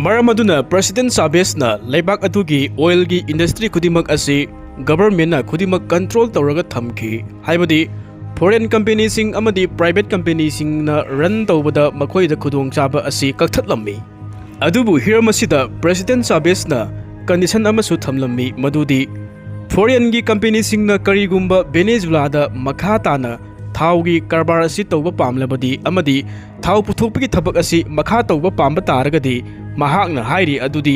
ꯃꯔꯝ ꯑꯗꯨꯅ President ꯆꯥꯕꯦꯁꯅ ꯂꯩꯕꯥꯛ ꯑꯗꯨꯒꯤ oilꯒꯤ industry ꯈꯨꯗꯤꯡꯃꯛ ꯑꯁꯤ governmentꯅ ꯈꯨꯗꯤꯡꯃꯛ control ꯇꯧꯔꯒ ꯊꯝꯈꯤ, ꯍꯥꯏꯕꯗꯤ foreign companyꯁꯤꯡ ꯑꯃꯗꯤ private companyꯁꯤꯡꯅ run ꯇꯧꯕꯗ ꯃꯈꯣꯏꯗ ꯈꯨꯗꯣꯡꯆꯥꯕ ꯑꯁꯤ ꯀꯛꯊꯠꯂꯝꯃꯤ꯫ ꯑꯗꯨꯕꯨ ꯍꯤꯔꯝ ꯑꯁꯤꯗ President ꯆꯥꯕꯦꯁꯅ condition ꯑꯃꯁꯨ ꯊꯝꯂꯝꯃꯤ, ꯃꯗꯨꯗꯤ foreignꯒꯤ companyꯁꯤꯡꯅ ꯀꯔꯤꯒꯨꯝꯕ ꯚꯦꯅꯦꯖꯨꯂꯥꯗ ꯃꯈꯥ ꯇꯥꯅ ꯊꯥꯎꯒꯤ ꯀꯔꯕꯥꯔ ꯑꯁꯤ ꯇꯧꯕ ꯄꯥꯝꯂꯕꯗꯤ ꯑꯃꯗꯤ ꯊꯥꯎ ꯄꯨꯊꯣꯛꯄꯒꯤ ꯊꯕꯛ ꯑꯁꯤ ꯃꯈꯥ ꯇꯧꯕ ꯄꯥꯝꯕ ꯇꯥꯔꯒꯗꯤ, ꯃꯍꯥꯛꯅ ꯍꯥꯏꯔꯤ ꯑꯗꯨꯗꯤ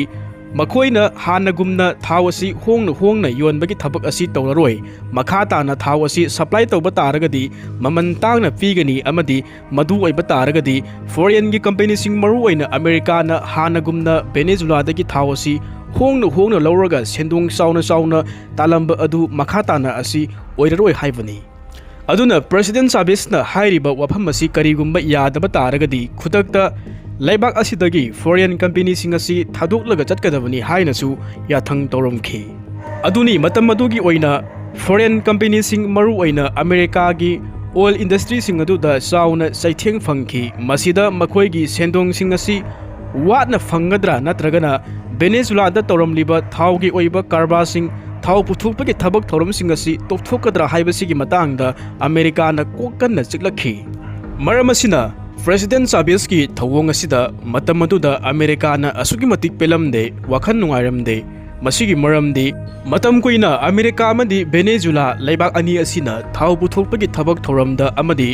ꯃꯈꯣꯏꯅ ꯍꯥꯟꯅꯒꯨꯝꯅ ꯊꯥꯎ ꯑꯁꯤ ꯍꯣꯡꯅ ꯍꯣꯡꯅ ꯌꯣꯟꯕꯒꯤ ꯊꯕꯛ ꯑꯁꯤ ꯇꯧꯔꯔꯣꯏ꯫ ꯃꯈꯥ ꯇꯥꯅ ꯊꯥꯎ ꯑꯁꯤ supply ꯇꯧꯕ ꯇꯥꯔꯒꯗꯤ ꯃꯃꯜ ꯇꯥꯡꯅ ꯄꯤꯒꯅꯤ ꯑꯃꯗꯤ ꯃꯗꯨ ꯑꯣꯏꯕ ꯇꯥꯔꯒꯗꯤ foreignꯒꯤ companyꯁꯤꯡ, ꯃꯔꯨꯑꯣꯏꯅ ꯑꯃꯦꯔꯤꯀꯥꯅ ꯍꯥꯟꯅꯒꯨꯝꯅ ꯚꯦꯅꯦꯖꯨꯂꯥꯗꯒꯤ ꯊꯥꯎ ꯑꯁꯤ ꯍꯣꯡꯅ ꯍꯣꯡꯅ ꯂꯧꯔꯒ ꯁꯦꯟꯗꯣꯡ ꯆꯥꯎꯅ ꯆꯥꯎꯅ ꯇꯥꯜꯂꯝꯕ ꯑꯗꯨ ꯃꯈꯥ ꯇꯥꯅ ꯑꯁꯤ ꯑꯣꯏꯔꯔꯣꯏ ꯍꯥꯏꯕꯅꯤ꯫ ꯑꯗꯨꯅ President ꯆꯥꯕꯦꯁꯅ ꯍꯥꯏꯔꯤꯕ ꯋꯥꯐꯝ ꯑꯁꯤ ꯀꯔꯤꯒꯨꯝꯕ ꯌꯥꯗꯕ ꯇꯥꯔꯒꯗꯤ ꯈꯨꯗꯛꯇ ꯂꯩꯕꯥꯛ ꯑꯁꯤꯗꯒꯤ foreign companyꯁꯤꯡ ꯑꯁꯤ ꯊꯥꯗꯣꯛꯂꯒ ꯆꯠꯀꯗꯕꯅꯤ ꯍꯥꯏꯅꯁꯨ ꯌꯥꯊꯪ ꯇꯧꯔꯝꯈꯤ꯫ ꯑꯗꯨꯅꯤ, ꯃꯇꯝ ꯑꯗꯨꯒꯤ ꯑꯣꯏꯅ foreign companyꯁꯤꯡ, ꯃꯔꯨꯑꯣꯏꯅ ꯑꯃꯦꯔꯤꯀꯥꯒꯤ oil industryꯁꯤꯡ ꯑꯗꯨꯗ ꯆꯥꯎꯅ ꯆꯩꯊꯦꯡ ꯐꯪꯈꯤ꯫ ꯃꯁꯤꯗ ꯃꯈꯣꯏꯒꯤ ꯁꯦꯟꯗꯣꯡꯁꯤꯡ ꯑꯁꯤ ꯋꯥꯠꯅ ꯐꯪꯒꯗ꯭ꯔꯥ, ꯅꯠꯇ꯭ꯔꯒꯅ ꯚꯦꯅꯦꯖꯨꯂꯥꯗ ꯇꯧꯔꯝꯂꯤꯕ ꯊꯥꯎꯒꯤ ꯑꯣꯏꯕ ꯀꯔꯕꯥꯔꯁꯤꯡ, ꯊꯥꯎ ꯄꯨꯊꯣꯛꯄꯒꯤ ꯊꯕꯛ ꯊꯧꯔꯝꯁꯤꯡ ꯑꯁꯤ ꯇꯣꯛꯊꯣꯛꯀꯗ꯭ꯔꯥ ꯍꯥꯏꯕꯁꯤꯒꯤ ꯃꯇꯥꯡꯗ ꯑꯃꯦꯔꯤꯀꯥꯅ ꯀꯣꯛ ꯀꯟꯅ ꯆꯤꯛꯂꯛꯈꯤ꯫ ꯃꯔꯝ ꯑꯁꯤꯅ, ꯄ꯭ꯔꯦꯁꯤꯗꯦꯟ ꯆꯥꯚꯦꯖꯀꯤ ꯊꯧꯑꯣꯡ ꯑꯁꯤꯗ ꯃꯇꯝ ꯑꯗꯨꯗ ꯑꯃꯦꯔꯤꯀꯥꯅ ꯑꯁꯨꯛꯀꯤ ꯃꯇꯤꯛ ꯄꯦꯜꯂꯝꯗꯦ, ꯋꯥꯈꯜ ꯅꯨꯡꯉꯥꯏꯔꯝꯗꯦ꯫ ꯃꯁꯤꯒꯤ ꯃꯔꯝꯗꯤ, ꯃꯇꯝ ꯀꯨꯏꯅ ꯑꯃꯦꯔꯤꯀꯥ ꯑꯃꯗꯤ ꯚꯦꯅꯦꯖꯨꯂꯥ ꯂꯩꯕꯥꯛ ꯑꯅꯤ ꯑꯁꯤꯅ ꯊꯥꯎ ꯄꯨꯊꯣꯛꯄꯒꯤ ꯊꯕꯛ ꯊꯧꯔꯝꯗ ꯑꯃꯗꯤ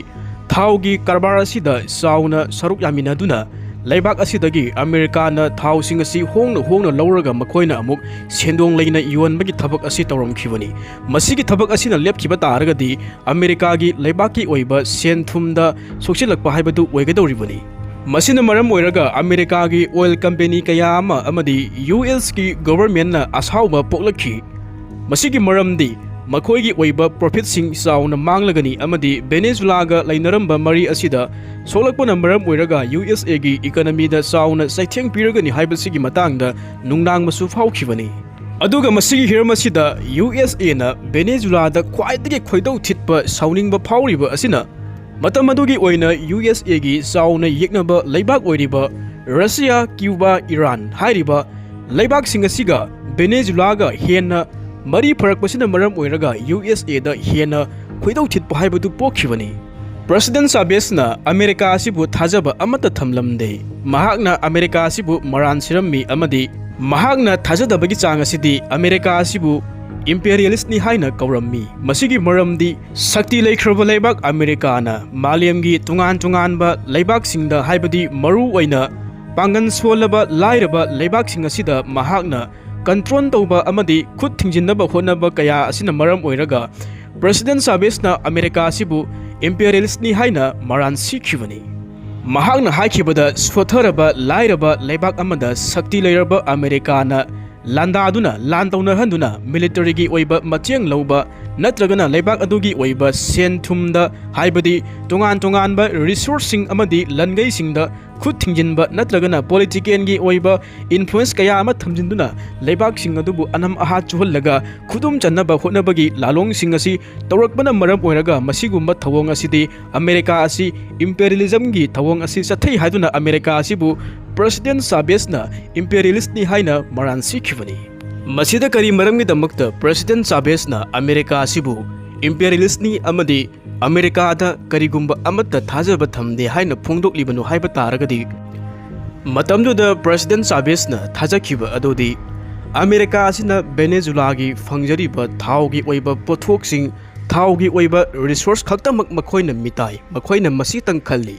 ꯊꯥꯎꯒꯤ ꯀꯔꯕꯥꯔ ꯑꯁꯤꯗ ꯆꯥꯎꯅ ꯁꯔꯨꯛ ꯌꯥꯃꯤꯟꯅꯗꯨꯅ, ꯂꯩꯕꯥꯛ ꯑꯁꯤꯗꯒꯤ ꯑꯃꯦꯔꯤꯀꯥꯅ ꯊꯥꯎꯁꯤꯡ ꯑꯁꯤ ꯍꯣꯡꯅ ꯍꯣꯡꯅ ꯂꯧꯔꯒ ꯃꯈꯣꯏꯅ ꯑꯃꯨꯛ ꯁꯦꯟꯗꯣꯡ ꯂꯩꯅ ꯌꯣꯟꯕꯒꯤ ꯊꯕꯛ ꯑꯁꯤ ꯇꯧꯔꯝꯈꯤꯕꯅꯤ꯫ ꯃꯁꯤꯒꯤ ꯊꯕꯛ ꯑꯁꯤꯅ ꯂꯦꯞꯈꯤꯕ ꯇꯥꯔꯒꯗꯤ, ꯑꯃꯦꯔꯤꯀꯥꯒꯤ ꯂꯩꯕꯥꯛꯀꯤ ꯑꯣꯏꯕ ꯁꯦꯟ ꯊꯨꯝꯗ ꯁꯣꯛꯆꯤꯜꯂꯛꯄ ꯍꯥꯏꯕꯗꯨ ꯑꯣꯏꯒꯗꯧꯔꯤꯕꯅꯤ꯫ ꯃꯁꯤꯅ ꯃꯔꯝ ꯑꯣꯏꯔꯒ ꯑꯃꯦꯔꯤꯀꯥꯒꯤ oil company ꯀꯌꯥ ꯑꯃ ꯑꯃꯗꯤ ꯌꯨ ꯑꯦꯁꯀꯤ governmentꯅ ꯑꯁꯥꯎꯕ ꯄꯣꯛꯂꯛꯈꯤ꯫ ꯃꯁꯤꯒꯤ ꯃꯔꯝꯗꯤ, ꯃꯈꯣꯏꯒꯤ ꯑꯣꯏꯕ profitꯁꯤꯡ ꯆꯥꯎꯅ ꯃꯥꯡꯂꯒꯅꯤ ꯑꯃꯗꯤ ꯚꯦꯅꯦꯖꯨꯂꯥꯒ ꯂꯩꯅꯔꯝꯕ ꯃꯔꯤ ꯑꯁꯤꯗ ꯁꯣꯛꯂꯛꯄꯅ ꯃꯔꯝ ꯑꯣꯏꯔꯒ ꯌꯨ ꯑꯦꯁ ꯑꯦꯒꯤ economyꯗ ꯆꯥꯎꯅ ꯆꯩꯊꯦꯡ ꯄꯤꯔꯒꯅꯤ ꯍꯥꯏꯕꯁꯤꯒꯤ ꯃꯇꯥꯡꯗ ꯅꯨꯡꯅꯥꯡꯕꯁꯨ ꯐꯥꯎꯈꯤꯕꯅꯤ꯫ ꯑꯗꯨꯒ ꯃꯁꯤꯒꯤ ꯍꯤꯔꯝ ꯑꯁꯤꯗ ꯌꯨ ꯑꯦꯁ ꯑꯦꯅ ꯚꯦꯅꯦꯖꯨꯂꯥꯗ ꯈ꯭ꯋꯥꯏꯗꯒꯤ ꯈꯣꯏꯗꯧ ꯊꯤꯠꯄ, ꯁꯥꯎꯅꯤꯡꯕ ꯐꯥꯎꯔꯤꯕ ꯑꯁꯤꯅ, ꯃꯇꯝ ꯑꯗꯨꯒꯤ ꯑꯣꯏꯅ ꯌꯨ ꯑꯦꯁ ꯑꯦꯒꯤ ꯆꯥꯎꯅ ꯌꯦꯛꯅꯕ ꯂꯩꯕꯥꯛ ꯑꯣꯏꯔꯤꯕ ꯔꯁꯤꯌꯥ, ꯀ꯭ꯌꯨꯕꯥ, ꯏꯔꯥꯟ ꯍꯥꯏꯔꯤꯕ ꯂꯩꯕꯥꯛꯁꯤꯡ ꯑꯁꯤꯒ ꯚꯦꯅꯦꯖꯨꯂꯥꯒ ꯍꯦꯟꯅ ꯃꯔꯤ ꯐꯔꯛꯄꯁꯤꯅ ꯃꯔꯝ ꯑꯣꯏꯔꯒ ꯌꯨ ꯑꯦꯁ ꯑꯦꯗ ꯍꯦꯟꯅ ꯈꯣꯏꯗꯧ ꯊꯤꯠꯄ ꯍꯥꯏꯕꯗꯨ ꯄꯣꯛꯈꯤꯕꯅꯤ꯫ ꯄ꯭ꯔꯦꯁꯤꯗꯦꯟ ꯆꯥꯚꯦꯖꯅ ꯑꯃꯦꯔꯤꯀꯥ ꯑꯁꯤꯕꯨ ꯊꯥꯖꯕ ꯑꯃꯠꯇ ꯊꯝꯂꯝꯗꯦ꯫ ꯃꯍꯥꯛꯅ ꯑꯃꯦꯔꯤꯀꯥ ꯑꯁꯤꯕꯨ ꯃꯔꯥꯟ ꯁꯤꯔꯝꯃꯤ ꯑꯃꯗꯤ ꯃꯍꯥꯛꯅ ꯊꯥꯖꯗꯕꯒꯤ ꯆꯥꯡ ꯑꯁꯤꯗꯤ ꯑꯃꯦꯔꯤꯀꯥ ꯑꯁꯤꯕꯨ imperialistꯅꯤ ꯍꯥꯏꯅ ꯀꯧꯔꯝꯃꯤ꯫ ꯃꯁꯤꯒꯤ ꯃꯔꯝꯗꯤ, ꯁꯛꯇꯤ ꯂꯩꯈ꯭ꯔꯕ ꯂꯩꯕꯥꯛ ꯑꯃꯦꯔꯤꯀꯥꯅ ꯃꯥꯂꯦꯝꯒꯤ ꯇꯣꯉꯥꯟ ꯇꯣꯉꯥꯟꯕ ꯂꯩꯕꯥꯛꯁꯤꯡꯗ, ꯍꯥꯏꯕꯗꯤ ꯃꯔꯨ ꯑꯣꯏꯅ ꯄꯥꯡꯒꯜ ꯁꯣꯜꯂꯕ ꯂꯥꯏꯔꯕ ꯂꯩꯕꯥꯛꯁꯤꯡ ꯑꯁꯤꯗ ꯃꯍꯥꯛꯅ control ꯇꯧꯕ ꯑꯃꯗꯤ ꯈꯨꯠ ꯊꯤꯡꯖꯤꯟꯅꯕ ꯍꯣꯠꯅꯕ ꯀꯌꯥ ꯑꯁꯤꯅ ꯃꯔꯝ ꯑꯣꯏꯔꯒ ꯄ꯭ꯔꯦꯁꯤꯗꯦꯟ ꯆꯥꯚꯦꯖꯅ ꯑꯃꯦꯔꯤꯀꯥ ꯑꯁꯤꯕꯨ imperialistꯅꯤ ꯍꯥꯏꯅ ꯃꯔꯥꯟ ꯁꯤꯈꯤꯕꯅꯤ꯫ ꯃꯍꯥꯛꯅ ꯍꯥꯏꯈꯤꯕꯗ, ꯁꯣꯠꯊꯔꯕ ꯂꯥꯏꯔꯕ ꯂꯩꯕꯥꯛ ꯑꯃꯗ ꯁꯛꯇꯤ ꯂꯩꯔꯕ ꯑꯃꯦꯔꯤꯀꯥꯅ ꯂꯥꯟꯗꯥꯗꯨꯅ, ꯂꯥꯟ ꯇꯧꯅꯍꯟꯗꯨꯅ, militaryꯒꯤ ꯑꯣꯏꯕ ꯃꯇꯦꯡ ꯂꯧꯕ ꯅꯠꯇ꯭ꯔꯒꯅ ꯂꯩꯕꯥꯛ ꯑꯗꯨꯒꯤ ꯑꯣꯏꯕ ꯁꯦꯟ ꯊꯨꯝꯗ, ꯍꯥꯏꯕꯗꯤ ꯇꯣꯉꯥꯟ ꯇꯣꯉꯥꯟꯕ resourceꯁꯤꯡ ꯑꯃꯗꯤ ꯂꯟꯒꯩꯁꯤꯡꯗ ꯈꯨꯠ ꯊꯤꯡꯖꯤꯟꯕ ꯅꯠꯇ꯭ꯔꯒꯅ ꯄꯣꯂꯤꯇꯤꯀꯦꯜꯒꯤ ꯑꯣꯏꯕ ꯏꯟꯐ꯭ꯂꯨꯌꯦꯟꯁ ꯀꯌꯥ ꯑꯃ ꯊꯝꯖꯤꯟꯗꯨꯅ ꯂꯩꯕꯥꯛꯁꯤꯡ ꯑꯗꯨꯕꯨ ꯑꯅꯝ ꯑꯍꯥ ꯆꯨꯍꯜꯂꯒ ꯈꯨꯗꯨꯝ ꯆꯟꯅꯕ ꯍꯣꯠꯅꯕꯒꯤ ꯂꯥꯂꯣꯡꯁꯤꯡ ꯑꯁꯤ ꯇꯧꯔꯛꯄꯅ ꯃꯔꯝ ꯑꯣꯏꯔꯒ ꯃꯁꯤꯒꯨꯝꯕ ꯊꯧꯑꯣꯡ ꯑꯁꯤꯗꯤ ꯑꯃꯦꯔꯤꯀꯥ ꯑꯁꯤ ꯏꯝꯄꯦꯔꯤꯌꯦꯂꯤꯖꯝꯒꯤ ꯊꯧꯑꯣꯡ ꯑꯁꯤ ꯆꯠꯊꯩ ꯍꯥꯏꯗꯨꯅ ꯑꯃꯦꯔꯤꯀꯥ ꯑꯁꯤꯕꯨ ꯄ꯭ꯔꯦꯁꯤꯗꯦꯟꯠ ꯆꯥꯚꯦꯖꯅ ꯏꯝꯄꯦꯔꯤꯌꯦꯂꯤꯁ꯭ꯠꯅꯤ ꯍꯥꯏꯅ ꯃꯔꯥꯟ ꯁꯤꯈꯤꯕꯅꯤ꯫ ꯃꯁꯤꯗ ꯀꯔꯤ ꯃꯔꯝꯒꯤꯗꯃꯛꯇ ꯄ꯭ꯔꯦꯁꯤꯗꯦꯟꯠ ꯆꯥꯚꯦꯖꯅ ꯑꯃꯦꯔꯤꯀꯥ ꯑꯁꯤꯕꯨ ꯏꯝꯄꯦꯔꯤꯌꯦꯂꯤꯁ꯭ꯠꯅꯤ ꯑꯃꯗꯤ ꯑꯃꯦꯔꯤꯀꯥꯗ ꯀꯔꯤꯒꯨꯝꯕ ꯑꯃꯠꯇ ꯊꯥꯖꯕ ꯊꯝꯗꯦ ꯍꯥꯏꯅ ꯐꯣꯡꯗꯣꯛꯂꯤꯕꯅꯣ ꯍꯥꯏꯕ ꯇꯥꯔꯒꯗꯤ, ꯃꯇꯝꯗꯨꯗ ꯄ꯭ꯔꯦꯁꯤꯗꯦꯟꯠ ꯆꯥꯚꯦꯖꯅ ꯊꯥꯖꯈꯤꯕ ꯑꯗꯨꯗꯤ ꯑꯃꯦꯔꯤꯀꯥ ꯑꯁꯤꯅ ꯚꯦꯅꯦꯖꯨꯂꯥꯒꯤ ꯐꯪꯖꯔꯤꯕ ꯊꯥꯎꯒꯤ ꯑꯣꯏꯕ ꯄꯣꯠꯊꯣꯛꯁꯤꯡ, ꯊꯥꯎꯒꯤ ꯑꯣꯏꯕ ꯔꯤꯁꯣꯔꯁ ꯈꯛꯇꯃꯛ ꯃꯈꯣꯏꯅ ꯃꯤꯇꯥꯏ, ꯃꯈꯣꯏꯅ ꯃꯁꯤꯇꯪ ꯈꯜꯂꯤ꯫